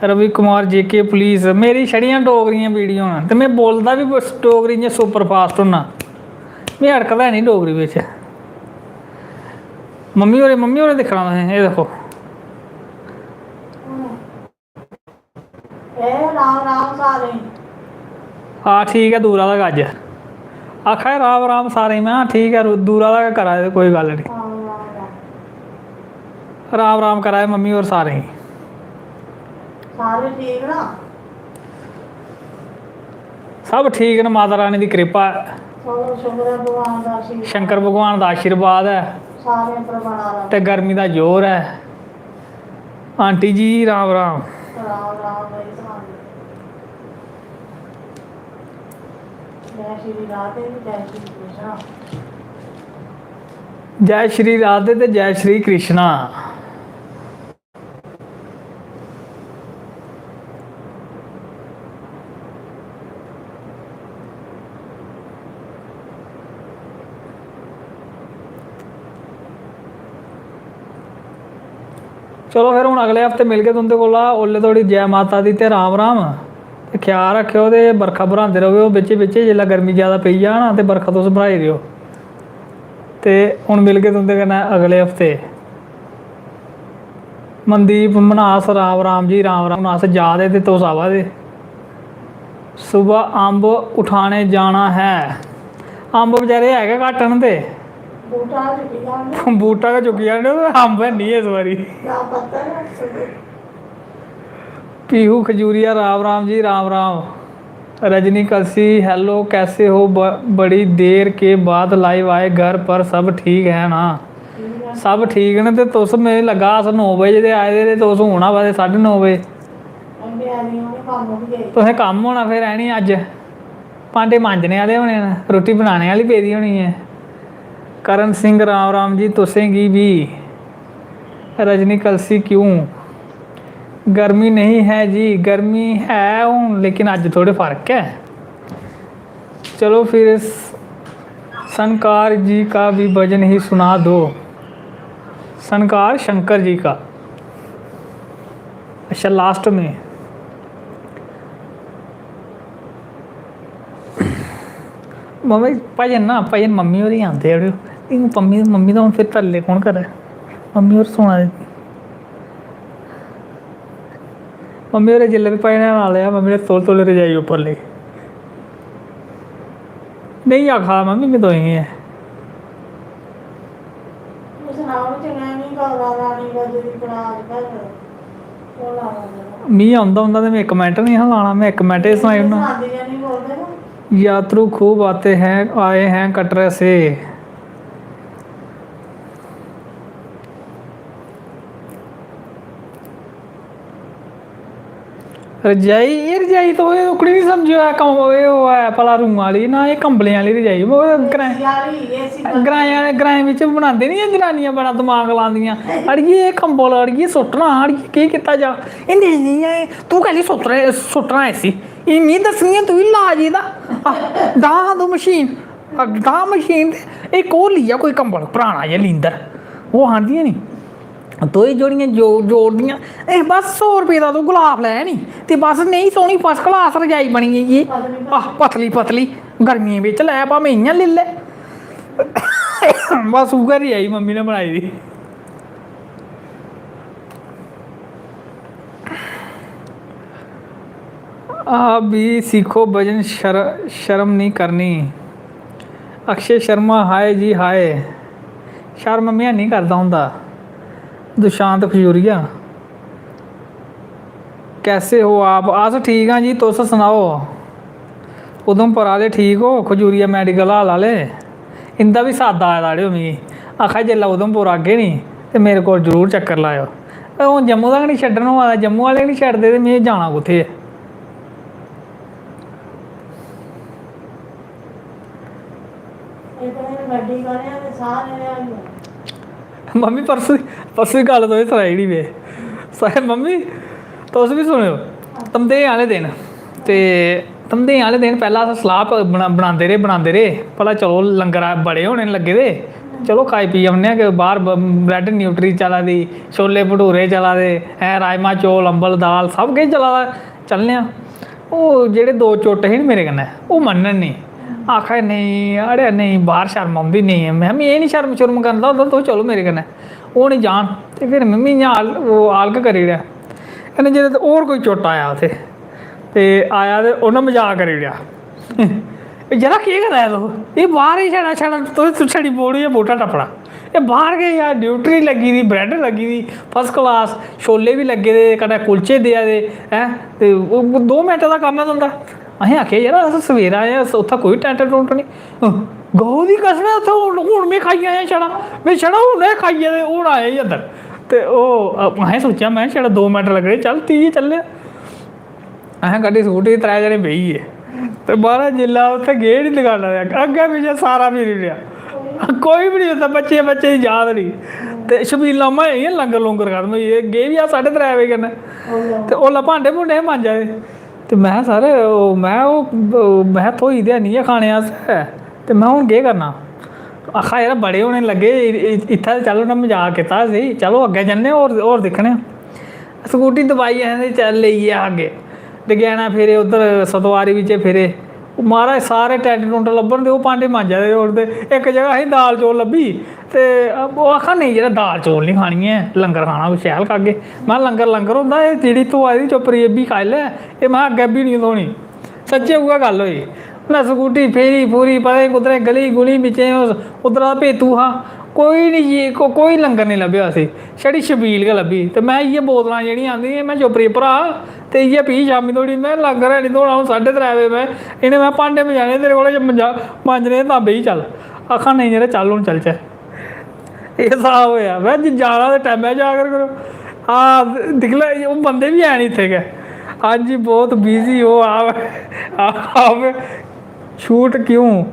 Ravi Kumar J K please। मेरी छड़ियां डोगरियां वीडियो न ते में बोलदा बी बस डोगरी इ'यां super fast होना, में अड़कदा निं डोगरी बिच। मम्मी होरें, मम्मी होरें दिक्खना तुसें, एह् दिक्खो। ए, राम राम सारें गी। हां, ठीक ऐ, दूरा दा गै अज्ज। आखा दे, "राम राम सारें गी।" में, "हां, ठीक ऐ, रू-, दूरा दा गै करा दे, कोई गल्ल निं।" राम राम राम। राम राम करा दे मम्मी होर सारें गी। सारे ठीक ना? सब ठीक न, माता रानी दी किरपा ऐ। चलो, शुक्र ऐ भगवान दा आशीर्वाद। शंकर भगवान दा आशीर्वाद ऐ। सारें पर बना रहे। ते गर्मी दा जोर ऐ। आंटी जी, राम राम। राम राम भाई, राम। जय श्री राधे, जय श्री कृष्णा। जय श्री राधे ते जय श्री कृष्णा। चलो फिर, हून अगले हफ्ते मिलगे तुं'दे कोला। ओल्ले धोड़ी जै माता दी ते राम राम। ते ख्याल रक्खेओ ते बरखा बरहांदे र'वेओ बिच्चे बिच्चे। जेल्लै गर्मी जैदा पेई जा ना, ते बरखा तुस बरहाई देओ। ते हून मिलगे तुं'दे कन्नै अगले हफ्ते। मनदीप मन्हास, राम राम जी, राम राम। हून अस जा दे ते तुस आवा दे। सुबह अम्ब उठाने जाना है। अम्ब बेचारे है गै घट्ट न ते बूह्टा गै चुक्की जाने। बूह्टा गै चुक्की जाने, अम्ब है निं इस बारी। ना पत्तर, ना पीहू खजूरिया, राम राम जी, राम राम। रजनी कलसी, hello, कैसे हो? ब-, बड़ी देर के बाद लाइव आए, घर पर सब ठीक है ना? सब ठीक न। ते तुस, मिगी लग्गा, अस नौ बजे दे आए दे ते तुस हून आवा दे साड्ढे नौ बजे। तुसें कम्म होना फिर, है नी? अज्ज भांडे मांजने आह्ले होने न, रुट्टी बनाने आह्ली पेदी होनी ऐ। करण सिंह, राम राम जी तुसें गी बी। रजनी कलसी, क्यों? गर्मी नहीं है जी, गर्मी है हून, लेकिन अज्ज थोड़े फर्क ऐ। चलो फिर स-, सनकार जी का भी भजन ही सुना दो। सनकार शंकर जी का। अच्छा, लास्ट में। मम्मी, भजन ना, भजन मम्मी होर ही आंदे, अड़ेओ। मम्मी, मम्मी दा हून फिर तरले कौन करै? मम्मी होर सुना दे। मम्मी होरें जिसलै बी भजन ला लेआ, मम्मी ने तौले तौले रजाई उप्पर लेई। नेईं आखा दा मम्मी, में दोएं गी ऐ। सनाओ, चनैनी बाबा रानी बजरी प्राग धर, ओह् लाना जरा। मी औंदा होंदा ते में इक मिंट निं हा लाना, में इक मिंट च सनाई ओड़ना। सनांदी गै निं बोलदे ना। यात्रु खूब आते हैं, आए हैं कटरे से। रजाई, एह् रजाई तो एह् ओकड़ी निं समझेओ, ऐ कम-, एह् ओह् ऐ भला रूं आह्ली, ना एह् कंबलें आह्ली रजाई। ओह् ग्राएं, एसी आह्ली, एसी बंद। ग्राएं आह्ले, ग्राएं बिच्च बनांदे निं, एह् जनानियां बड़ा दमाग लांदियां। अड़िये, एह् कंबल, अड़िये, सुट्टना, अड़िये, केह् कीता जा? एह् नेईं, नेईं, एह् तूं कैह्ली सुट्ट रहे-, सुट्टना इसी? एह् मी दस्सनी ऐ तुगी लाज एह्दा। आह, डाह् तूं मशीन, आह, डाह् मशीन ते इक होर लेई आ कोई कंबल पराना जेहा लींदर, ओह् आंह्दी ऐ नी। दोए जोड़ियां जो-, जोड़दियां, "ए, बस सौ रपेऽ दा तूं गलाफ लै नी, ते बस नेही सोह्नी first class रजाई बनी गेई ऐ। आह, पतली पतली, गर्मियें बिच लै, भामें इ'यां लेई लै।" बस उ'ऐ रजाई मम्मी ने बनाई दी। आप भी सीखो भजन, शर-, शर्म नहीं करनी। अक्षय शर्मा, हाय जी हाय। शर्म में नहीं करदा होंदा। दुशांत खजूरिया, कैसे हो आप? अस ठीक आं जी, तुस सनाओ। उधमपुर आह्ले ठीक हो? खजूरिया medical hall आह्ले, इंदा बी साद्दा आए दा अड़ेओ मिगी। आखा दे, "जेल्लै उधमपुर आगे नी ते मेरे कोल जरूर चक्कर लाएओ।" ते हून जम्मू दा गै निं छड्डन होआ दा, जम्मू आह्ले निं छड्डदे ते में जाना कुत्थै ऐ? इक दिन गड्डी करेआं ते सारे ध्याड़ी। मम्मी, परसों, परसों दी गल्ल तुसें सनाई ओड़ी में। स-, मम्मी, तुस बी सुनेओ। धमदें आह्ले दिन, ते धमदें आह्ले दिन पैह्लें अस सलाह् प-, बना-, बनांदे रेह्, बनांदे रेह्, भला चलो, लंगर आ-, बड़े होने लग्गे दे, चलो, खाई पी औन्ने आं कि बाह्र ब-, bread nutri चला दी, छोले भटूरे चला दे, हैं, राजमा चौल, अम्बल, दाल, सब किश चला दा, चलने आं। ओह् जेह्ड़े दो चुट्ट हे ना मेरे कन्नै, ओह् मन्नन नेईं। आखा दे, "नेईं, अड़ेआ, नेईं, बाह्र शर्म औंदी, नेईं।" में, "में निं शर्म शुर्म करदा होंदा, तुस चलो मेरे कन्नै।" ओह् निं जान। ते फिर में बी इ'यां आल-, ओह् आलग करी ओड़ेआ। कन्नै जेल्लै ते होर कोई चुट्ट आया उत्थै, ते आया ते उन्नै मजाक करी ओड़ेआ, "एह् यरा, केह् करा दे तुस? एह् बाह्र ही छड़ा, छड़ा, तुस छड़ी बोड़ी गै बूह्टा टप्पना।" एह् बाह्र गै यार, nutri लग्गी दी, bread लग्गी दी, first class, छोले बी लग्गे दे, कन्नै कुलचे देआ दे, हैं? ते ओह् दो मिंट दा कम्म ऐ तुं'दा। असें आखेआ, "यरा, अस सवेरै आए आं, अस उत्थै कोई tent टुंट निं।" गौ दी कसम ऐ, उत्थै हून, हून में खाई आया छड़ा, में छड़ा हून गै खाइयै ते हून आया ही अंदर। ते ओह्, असें सोचेआ, में छड़ा दो मिंट लग्गने, चल, ती गै चलने आं। असें कड्ढी स्कूटी, त्रै जने बेही गे। ते महाराज, जिसलै उत्थै गे नी दकाना दे अग्गें, अग्गें पिच्छें सारा फिरी लेआ, कोई बी निं उत्थै, बच्चे, बच्चे दी याद निं। ते छबीलां, में इ'यां लंगर लुंगर खत्म होई गे, गे बी अस साड्ढे त्रै बजे कन्नै। ते ओल्लै भांडे भूंडे हे मांजा दे। ते में, सर, ओह्, में, ओह्, में, थ्होई ते हैनी ऐ खाने आस्तै, ते में हून केह् करना? आखा, "यरा, बड़े होने लग्गे, इ-, इ-, इत्थै ते चलो, उ'नें मजाक कीता स्हेई, चलो, अग्गें जन्ने, होर, होर दिक्खने आं।" स्कूटी दबाई असें ते चल, लेई गे अग्गें। डगैना फिरे उद्धर, सतवारी बिच्चे फिरे। महाराज, सारे tent टुंट लब्भन ते ओह् भांडे मांजा दे होन ते इक जगह असें दाल चौल लब्भी ते ओह् आखा, "नेईं, यरा, दाल चौल निं खानी ऐ, लंगर खाना, कोई शैल खागे।" महां, "लंगर, लंगर होंदा, एह् जेह्ड़ी धोआ दी चुप्परी, एह् बी खाई लै, एह्," महां, "अग्गें बी निं धोनी।" सच्चें उ'ऐ गल्ल होई। उ'नें स्कूटी फेरी फूरी, पता निं कुद्धरें गली गुली बिच्चें, उस, उद्धरा दा भेतू हा, कोई निं जी, को-, कोई लंगर निं लब्भेआ उसी, छड़ी छबील गै लब्भी। ते में इ'यै बोतलां जेह्ड़ियां आंदियां, में चुप्परी भ्राऽ, ते इ'यै पी शामीं धोड़ी। में लंगर है निं थ्होना, हून साड्ढे त्रै बजे में, इ'नें में भांडे मंजाने, तेरे कोला जे मंजा-, मांजने तां बेही चल। आखा, "नेईं यरा, चल हून चलचै।" एह् स्हाब होएआ। में जे जाना ते टैमै जा कर करो। हां, दिक्खी लै, ओह् बंदे बी हैन इत्थै गै। हां जी, बहुत busy ओ आप, आप shoot क्यों?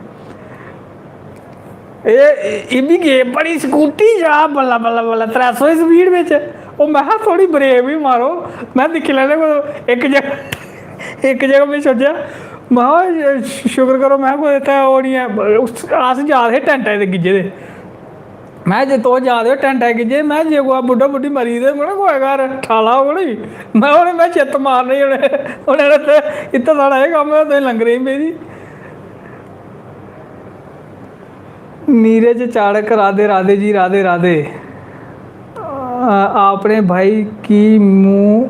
एह्, एह् बी गे बड़ी स्कूटी जा, बल्ला, बल्ला, बल्ला, त्रै सौ दी speed बिच। ओह्, में हा, "थोह्ड़ी ब्रेक बी मारो।" में दिक्खी लैने कोई इक जगह, इक जगह में सोचेआ, में हा, "शुक्र करो, में हा, कोई इत्थै ओह् निं ऐ।" उस, अस जा दे हे टैंटा दे गिज्झे दे। में, "जे तुस जा दे ओ टैंटा च गिज्झे, में, जे कुतै बुड्ढा बुड्ढी मरी गेदे, में, कोई घर ठाला होग नी।" में, "उ'नें, में, चित्त मारने ही, उ'नें, उ'नें ते इत्थै साढ़ा एह् कम्म ऐ, तुसें लंगरें गी भेजी।" नीरज चाड़क, राधे राधे जी, राधे राधे। अ, आपने भाई की मुंह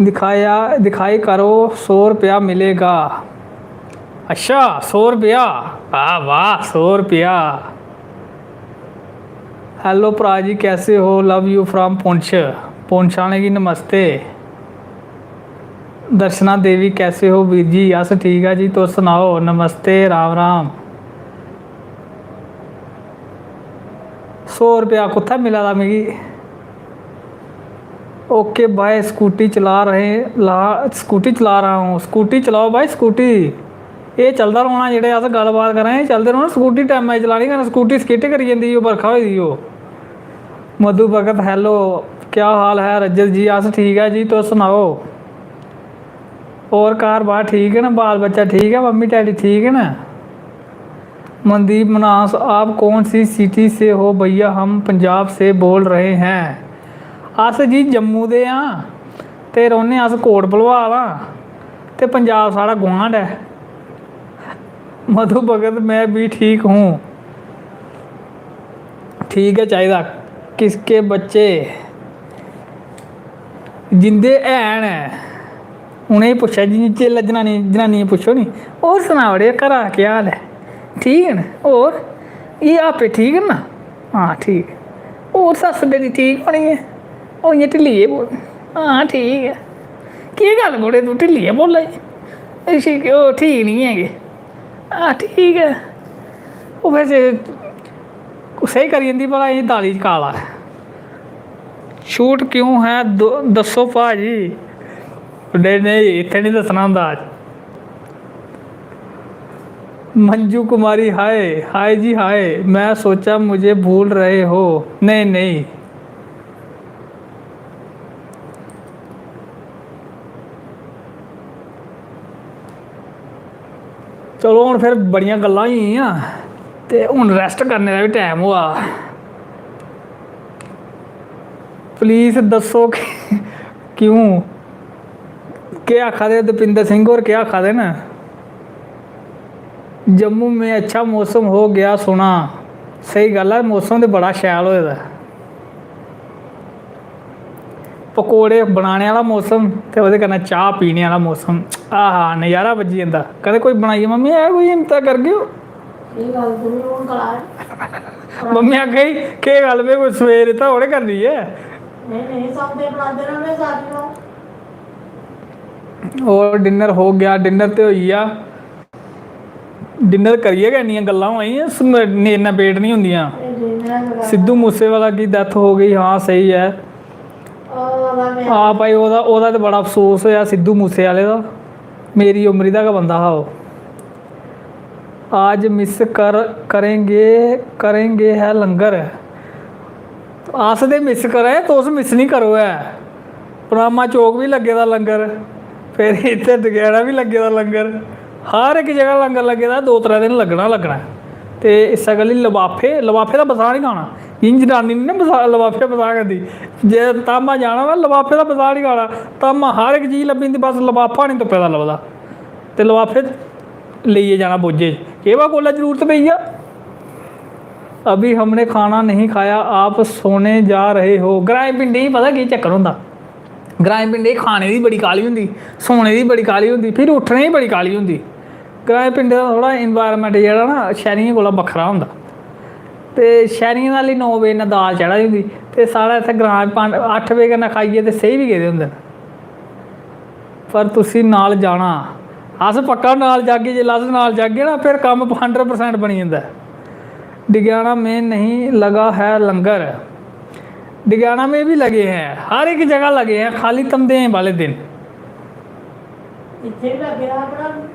दिखाया, दिखाई करो, सौ रुपया मिलेगा। अच्छा, सौ रुपया? वाह वाह, सौ रुपया। हेलो भ्रा जी, कैसे हो? Love you from Poonch. Poonch आह्लें गी नमस्ते। दर्शना देवी, कैसे हो वीर जी? अस ठीक ऐ जी, तुस सनाओ? नमस्ते, राम राम। सौ रपेआ कुत्थै मिला दा मिगी? ओके भाई, स्कूटी चला रहे, ला, स्कूटी चला रहा हूँ। स्कूटी चलाओ भाई, स्कूटी। एह् चलदा रौह्ना, जेह्ड़े अस गल्लबात करा दे, एह् चलदे रौह्ना। स्कूटी टैमा दी चलानी, कन्नै स्कूटी स्किट करी जंदी, ओह् बरखा होई दी ओह्। मधु भगत, हेलो, क्या हाल है रजत जी? अस ठीक ऐ जी, तुस सनाओ? और घर बार ठीक है ना? बाल बच्चा ठीक है? मम्मी डैडी ठीक है ना? मनदीप मन्हास, आप कौन सी सिटी से हो भैया? हम पंजाब से बोल रहे हैं। अस जी जम्मू दे आं ते रौह्ने अस कोट भलवाल आं ते पंजाब साढ़ा गुआंढ ऐ। मधु भगत, मैं भी ठीक हूँ। ठीक गै चाहिदा। किसके बच्चे जिंदे हैन, उ'नेंगी पुच्छेआ, जिन-, जिसलै जनानी, जनानियें पुच्छो नी, "होर सना ओड़ेआ, घरा केह् हाल ऐ? ठीक न? होर एह् आपे ठीक न ना?" "हां, ठीक।" "होर सस्स मेरी ठीक होनी ऐ?" ओह् इ'यां ढिल्ली जेही बोल, "हां, ठीक ऐ।" "केह् गल्ल कुड़े, तूं ढिल्ली गै बोल्ला दी? इसी केह्, ओह् ठीक निं ऐ केह्?" "हां, ठीक ऐ।" ओह् फिर स्हेई करी जंदी, भला एह् दाली च काला ऐ। छूट क्यों है, दो-, दस्सो भाजी। नेईं, नेईं, इत्थै निं दस्सना होंदा। मंजू कुमारी, हाय, हाय जी, हाय। मैं सोचा मुझे भूल रहे हो। नहीं, नहीं। चलो, हून फिर बड़ियां गल्लां होई गेइयां ते हून rest करने दा बी time होआ। Please दस्सो कि क्यों, केह् आखा दे दीपिंदर सिंह होर, केह् आखा दे न? जम्मू में अच्छा मौसम हो गया सुना। स्हेई गल्ल ऐ, मौसम ते बड़ा शैल होए दा ऐ। पकौड़े बनाने आह्ला मौसम ते ओह्दे कन्नै चाह् पीने आह्ला मौसम, आहा, नज़ारा बज्जी जंदा। कदें कोई बनाइयै, "मम्मी, ऐ कोई हिम्मत करगे ओ?" एह् गल्ल ते निं हून करा दे। मम्मी आखा दी, "केह् गल्ल, में कोई सवेर इत्थै थोह्ड़े करनी ऐ।" नेईं, नेईं, सौंदे बनांदे रौह्ने सारी रात। और dinner हो गया, dinner ते होई गेआ। Dinner करियै गै इन्नियां गल्लां होआ दियां, सम-, ने-, इन्ना पेट निं होंदियां। सिद्धू मूसेवाला की death हो गई, हां, स्हेई ऐ। हां भाई, ओह्दा, ओह्दा ते बड़ा अफसोस होआ सिद्धू मूसेवाले दा। मेरी उमरी दा गै बंदा हा ओह्। आज miss कर, करेंगे, करेंगे है लंगर। अस ते miss करा दे, तुस miss निं करो ऐ। पनामा चौक बी लग्गे दा लंगर, फिर इत्थै डगैड़ा बी लग्गे दा लंगर, हर इक जगह लंगर लग्गे दा, दो त्रै दिन लग्गना गै लग्गना। ते इस्सै गल्ली लफाफे, लफाफे दा बसाह निं खाना। जि'यां जनानी निं ना बसाह, लफाफे दा बसाह करदी, जे धामां जाना होऐ, लफाफे दा बसाह निं खाना। धामां हर इक चीज लब्भी जंदी, बस लफाफा निं तुप्पे दा लभदा। ते लफाफे लेइयै जाना बोझे च। केह् पता कोल्लै जरूरत पेई जा। अभी हमने खाना नहीं खाया, आप सोने जा रहे हो। ग्राएं पिंडें च पता केह् चक्कर होंदा, ग्राएं पिंडें च खाने दी बड़ी काह्ली होंदी, सोने दी बड़ी काह्ली होंदी, फिर उट्ठने दी बड़ी काह्ली होंदी। ग्राएं पिंडें दा थोह्ड़ा environment जेह्ड़ा ना, शैह्रियें कोला बक्खरा होंदा। ते शैह्रियें दा हाल्ली नौ बजे नै दाल चढ़ा दी होंदी, ते साढ़े इत्थै ग्रां च पंज, अट्ठ बजे कन्नै खाइयै ते सेई बी गेदे होंदे न। पर तुसी नाल जाना। अस पक्का नाल जागे, जिसलै अस नाल जागे ना, फिर कम्म hundred percent बनी जंदा ऐ। डिगियाना में नहीं लगा है लंगर। डिगियाना में भी लगे हैं, हर एक जगह लगे हैं, खाली धमदें वाले दिन। इत्थै बी लग्गे दा अपना।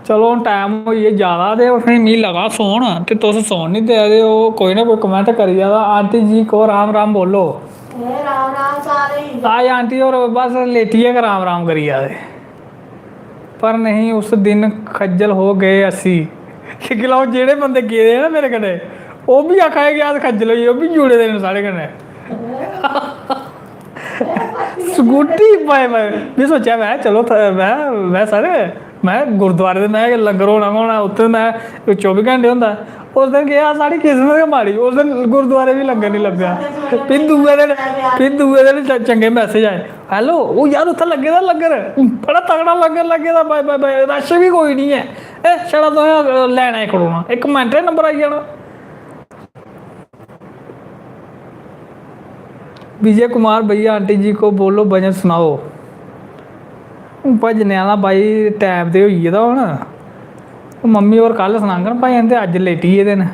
चलो, हून टैम होई गेआ ज्यादा ते फ्ही मिगी लगा सौन, ते तुस सौन निं देआ दे ओ। कोई ना कोई कमेंट करी जा दा। आंटी जी को राम राम बोलो। ए, राम राम सारे ही। आज आंटी होर बस लेटियै गै राम राम करी जा दे। पर नहीं, उस दिन खज्जल हो गए असी। कि गलाओ, जेह्ड़े बंदे गेदे हे ना मेरे कन्नै, ओह् बी आखा दे कि अस खज्जल होई गे, ओह् बी जुड़े दे न साढ़े कन्नै। Scooty bye bye. में सोचेआ, में चलो थ-, में, में सर, में गुरुद्वारे दे, में लंगर होना गै होना उत्थै, में चौबी घैंटे होंदा। उस दिन केह् हा, साढ़ी किस्मत गै माड़ी, उस दिन गुरुद्वारे बी लंगर निं लब्भेआ। फ्ही दूए दिन, फ्ही दूए दिन च-, चंगे मैसेज आए, "हैलो, ओह् यार, उत्थै लग्गे दा लंगर, बड़ा तगड़ा लंगर लग्गे दा, बाय बाय बाय, रश बी कोई निं ऐ, ए, छड़ा तुसें लैना इक खड़ोना, इक मिंट च नंबर आई जाना।" विजय कुमार, भैया आंटी जी को बोलो, भजन सुनाओ। हून भजने आह्ला भाई टैम ते होई गेदा हून। मम्मी होर कल सनाङन भजन, ते अज्ज लेटी गेदे न।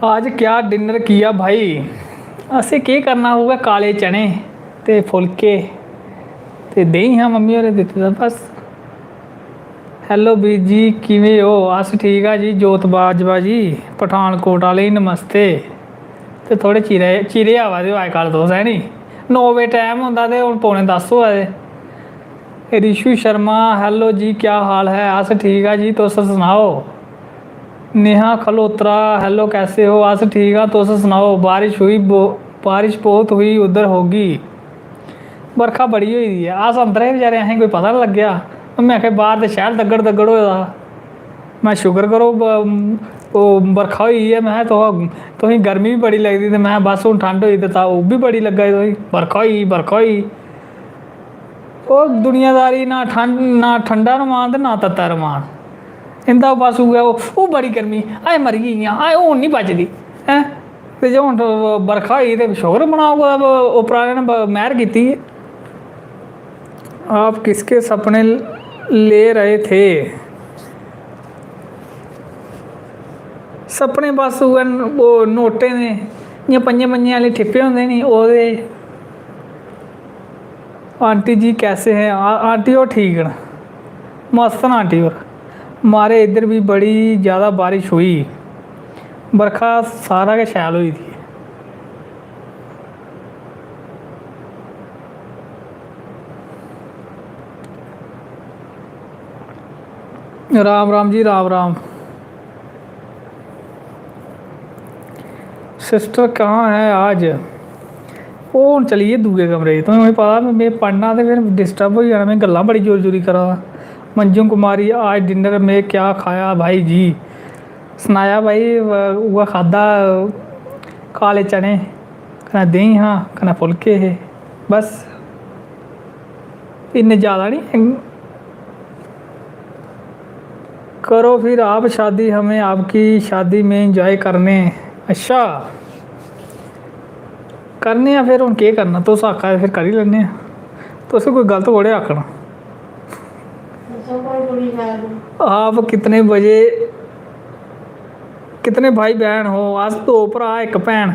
आज क्या डिनर किया भाई? असें केह् करना, उ'ऐ काले चने ते फुलके ते देहीं हा मम्मी होरें दित्ते दा, बस। हैलो बीर जी, किवें ओ? अस ठीक आ जी। जोत बाजवा जी, पठानकोट आह्ले गी नमस्ते। ते थोह्ड़े चिरे, चिरे आवा दे ओ अजकल तुस, है नी? नौ बजे टैम होंदा ते हून पौने दस होआ दे। रिशु शर्मा, "हैलो जी, क्या हाल है?" अस ठीक आ जी, तुस सनाओ। नेहा खलोत्रा, "हैलो, कैसे हो?" अस ठीक आ, तुस सनाओ। बारिश हुई बो-, बारिश बहुत हुई उद्धर होगी? बरखा बड़ी होई दी ऐ। अस अंदर हे बेचारे, असें कोई पता निं लग्गेआ। में आखेआ, "बाह्र ते शैल दग्गड़ दग्गड़ होए दा हा।" में, "शुकर करो, ब-, ओह् बरखा होई गेई ऐ।" में, "तुस, तुसें गर्मी बी बड़ी लगदी।" ते में, "बस, हून ठंड होई ते तां ओह् बी बड़ी लग्गा दी तुसें, बरखा होई गेई, बरखा होई गेई।" ओह् दुनियादारी ना ठंड, ना ठंडा रमान ते ना तत्ता रमान। इं'दा बस उ'ऐ, ओह्, "ओह् बड़ी गर्मी, हाए मरी गेई इ'यां, हाए हून निं बचदी।" हैं? ते जे हून बरखा होई ते शुकर मनाओ कुतै उप्परा ने ब-, मैह्र कीती। आप किसके सपने ले रहे थे? सपने बस उ'ऐ न-, ओह् नोटें दे, इ'यां पंजें पंजें आह्ले ठिप्पे होंदे नी, ओह्दे। आंटी जी कैसे हैं? आ-, आंटी होर ठीक न, मस्त न आंटी होर। मारे इद्धर भी बड़ी ज़्यादा बारिश हुई, बरखा सारा गै शैल होई दी ऐ। राम राम जी, राम राम। सिस्टर कहाँ है आज? ओह् हून चली गे दूए कमरे च। तुसें पता, में पढ़ना ते फिर डिस्टर्ब होई जाना। में गल्लां बड़ी जोरी जोरी करा दा। मंजू कुमारी, आज डिनर में क्या खाया भाई जी? सनाया भाई, व-, उ'ऐ खाद्धा, काले चने, कन्नै देहीं हा, कन्नै फुलके हे, बस। इन्ने ज़्यादा निं। करो फिर आप शादी, हमें आपकी शादी में एंजॉय करने। अच्छा, करने आं फिर, हून केह् करना, तुस आखा दे फिर करी लैन्ने आं। तुसें कोई गलत थोड़े आखना। आप कितने बजे, कितने भाई बहन हो? अस दो भ्राऽ, इक भैन।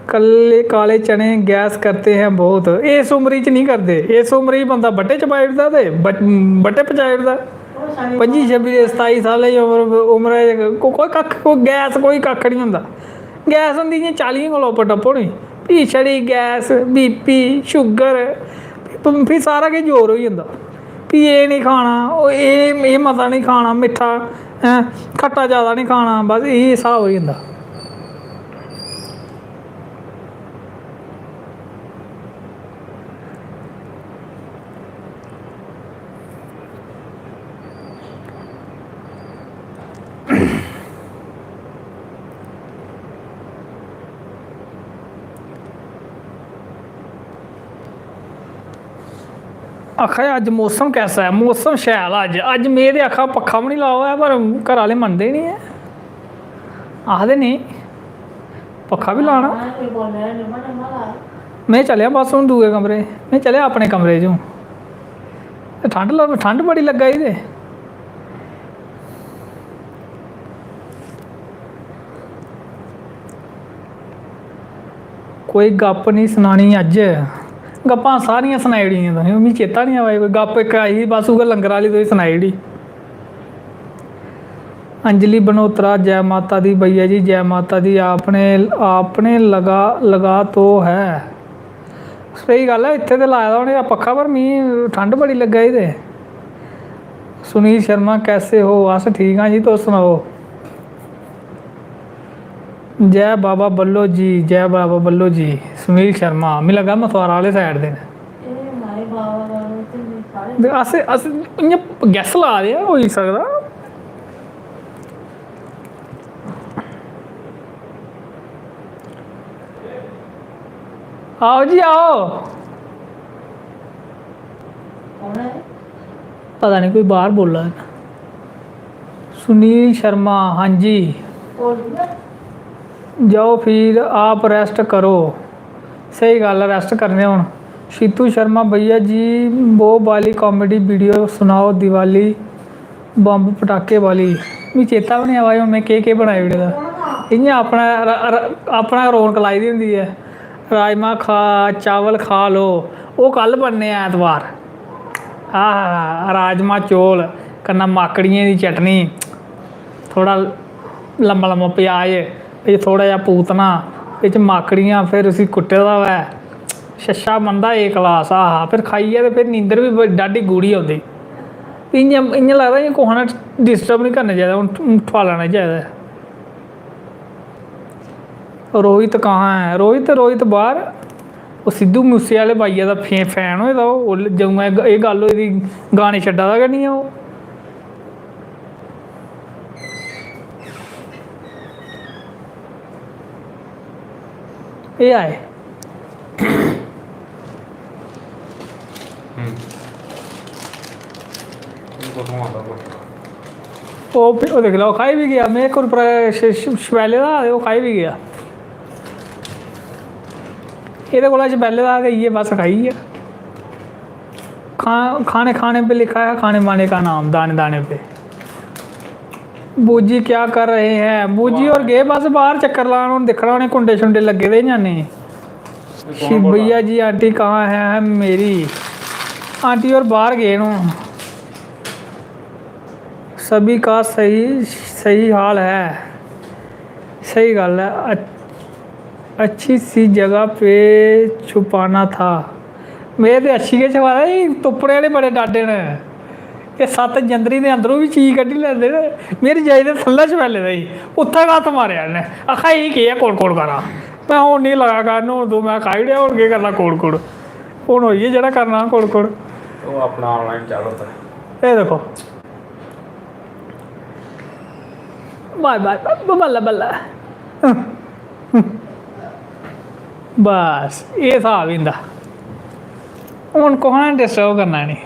कल्ले काले चने गैस करते हैं बहुत। इस उमरी च नहीं करदे। इस उमरी च बंदा बट्टे चपाई ओड़दा ते बट-, बट्टे पचाई ओड़दा। पंजी छब्बी ते सताई सालें दी उमर, उमरै च को-, कोई कक्ख, कोई गैस, कोई कक्ख निं होंदा। गैस होंदी इ'यां चालियें कोला उप्पर टप्पो निं, फ्ही छड़ी गैस, BP, शुगर, फ्ही सारा किश जोर होई जंदा। फ्ही एह् निं खाना, ओह् एह्, एह् मता निं खाना मिट्ठा, हैं, खट्टा जैदा निं खाना, बस एह् स्हाब होई जंदा। आखा दे, "अज्ज मौसम कैसा है?" मौसम शैल ऐ अज्ज। अज्ज में ते आखा पक्खा बी निं लाओ ऐ, पर घरै आह्ले मनदे निं ऐ, आखदे, "नेईं, पक्खा बी लाना।" में चलेआ बस हून दूए कमरे, में चलेआ अपने कमरे च हून। ते ठंड लग-, ठंड बड़ी लग्गा दी ते। कोई गप्प निं सनानी अज्ज। गप्पां सारियां सनाई ओड़ियां तुसें, मिगी चेता निं आवा दी। कोई गप्प इक आई ही, बस उ'ऐ लंगर आह्ली तुसें सनाई ओड़ी। अंजलि बनोत्रा, जै माता दी भैया जी, जै माता दी। आपने, आपने लगा, लगा तो है। स्हेई गल्ल ऐ, इत्थै ते लाए दा उ'नें पक्खा, पर मिगी ठंड बड़ी लग्गा दी ते। सुनील शर्मा, कैसे हो? अस ठीक आं जी, तुस सनाओ। जय बाबा बल्लो जी, जय बाबा बल्लो जी। सुनील शर्मा, मिगी लग्गा मथुआरा आह्ले side दे न। ते अस, अस इ'यां guess ला दे आं, होई सकदा। आओ जी, आओ। पता नहीं, कोई बाहर बोला है। सुनील शर्मा, हाँ जी। जाओ फिर आप rest करो। स्हेई गल्ल ऐ, rest करने हून। शीतू शर्मा, भैया जी, वो वाली comedy video सुनाओ, दिवाली बम्ब पटाके वाली। मिगी चेता बी निं आवा दी हून में केह् केह् बनाई ओड़े दा। इ'यां अपना र-, र-, अपना रौनक लाई दी होंदी ऐ। राजमा खा, चावल खा लो, ओह् कल बनने ऐ ऐतवार। आहा, राजमा चौल कन्नै माकड़ियें दी चटनी, थोह्ड़ा लम्मा लम्मा प्याज, बिच थोह्ड़ा जेहा पूतना, बिच माकड़ियां, फिर उसी कुट्टे दा होऐ, छच्छा बनदा A class। आहा, फिर खाइयै ते फिर नींदर बी बड़ी डाढी गूढ़ी औंदी। इ'यां, इ'यां लगदा इ'यां कुसै ने disturb निं करना चाहिदा, हून ठुआलना निं चाहिदा ऐ। रोहित कहाँ है? रोहित, रोहित बाहर, ओह् सिद्धू मूसे आह्ले बाइया दा फे-, fan होए दा ओह्। ओल्लै जदूं एह् ग-, एह् गल्ल होई दी, गाने छड्डा दा गै निं ऐ ओह्। एह् आए। हम्म। ओह् दिक्खी लैओ, खाई बी गेआ। में इक उप्पर श-, श-, छपैले दा हा ते ओह् खाई बी गेआ। एह्दे कोला छपैले दा हा ते इ'यै बस खाई गेआ। खा-, खाने खाने पे लिखा है, खाने वाले का नाम, दाने दाने पे। बूजी क्या कर रहे हैं? बूजी होर गे बस बाहर चक्कर लान, हून दिक्खना उ'नें कुंडे शुंडे लग्गे दे जां नेईं। शिवैया जी, आंटी कहाँ है, है मेरी? आंटी होर बाहर गे न हून। सभी का सही, सही हाल है। स्हेई गल्ल ऐ। अ-, अच्छी सी जगह पे छुपाना था। में ते अच्छी गै छुपाए दा, एह् तुप्पने आह्ले बड़े डाडे न। एह् सत्त जंदरी दे अंदरों बी चीज कड्ढी लैंदे न। में रजाई दे थल्लै छपैले दा ही, उत्थै गै हत्थ मारेआ इ'न्नै। आखा, "एह् केह् ऐ, कोड़ कोड़ करा?" में, "हून निं लगा करन, हून तूं में खाई ओड़ेआ, हून केह् करना कोड़ कोड़? हून होई गेआ जेह्ड़ा करना कोड़ कोड़।" ओह् अपना online चाढ़ो उत्थै। एह् दिक्खो। बस, बस, बस, बल्लें, बल्लें। बस, एह् स्हाब इं'दा। हून कुसै ने disturb करना निं।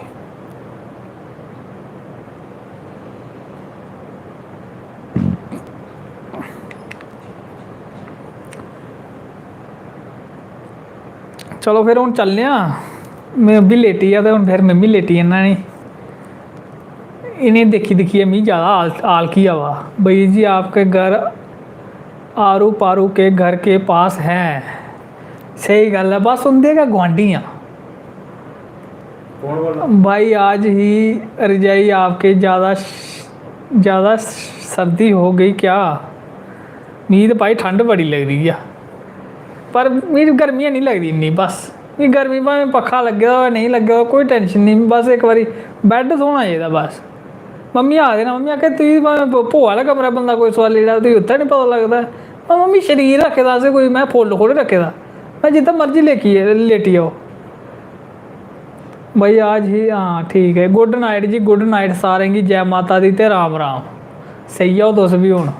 चलो फिर हून चलने आं। में बी लेटी गेआ ते हून फिर में बी लेटी जन्ना नी। इ'नें दिक्खी दिक्खियै मिगी ज्यादा आल-, आलकी आवा। भैया जी, आपके घर आरू पारू के घर के पास हैं। स्हेई गल्ल ऐ, बस उं'दे गै गुआंढी आं। कौन बोला? भाई, आज ही रजाई आपके ज्यादा, ज्यादा सर्दी हो गई क्या? मिगी ते भाई ठंड बड़ी लगदी ऐ, पर मिगी गर्मी निं लगदी इन्नी। बस मिगी गर्मी, भामें पक्खा लग्गे दा होऐ, नेईं लग्गे दा होऐ, कोई tension निं। बस इक बारी bed थ्होना चाहिदा बस। मम्मी आखदे न, मम्मी आखदे, "तुगी भामें भो-, भोआ आह्ला कमरा बंदा कोई सोआली लै, तुगी उत्थै निं पता लगदा ऐ।" में, "मम्मी, शरीर रक्खे दा असें कोई, में फुल्ल थोह्ड़े रक्खे दा, में जित्थै मर्जी लेटी, लेटी जाओ।" भाई, आज ही, हां, ठीक ऐ। Good night जी, good night सारें गी। जै माता दी ते राम राम। सेई जाओ तुस बी हून।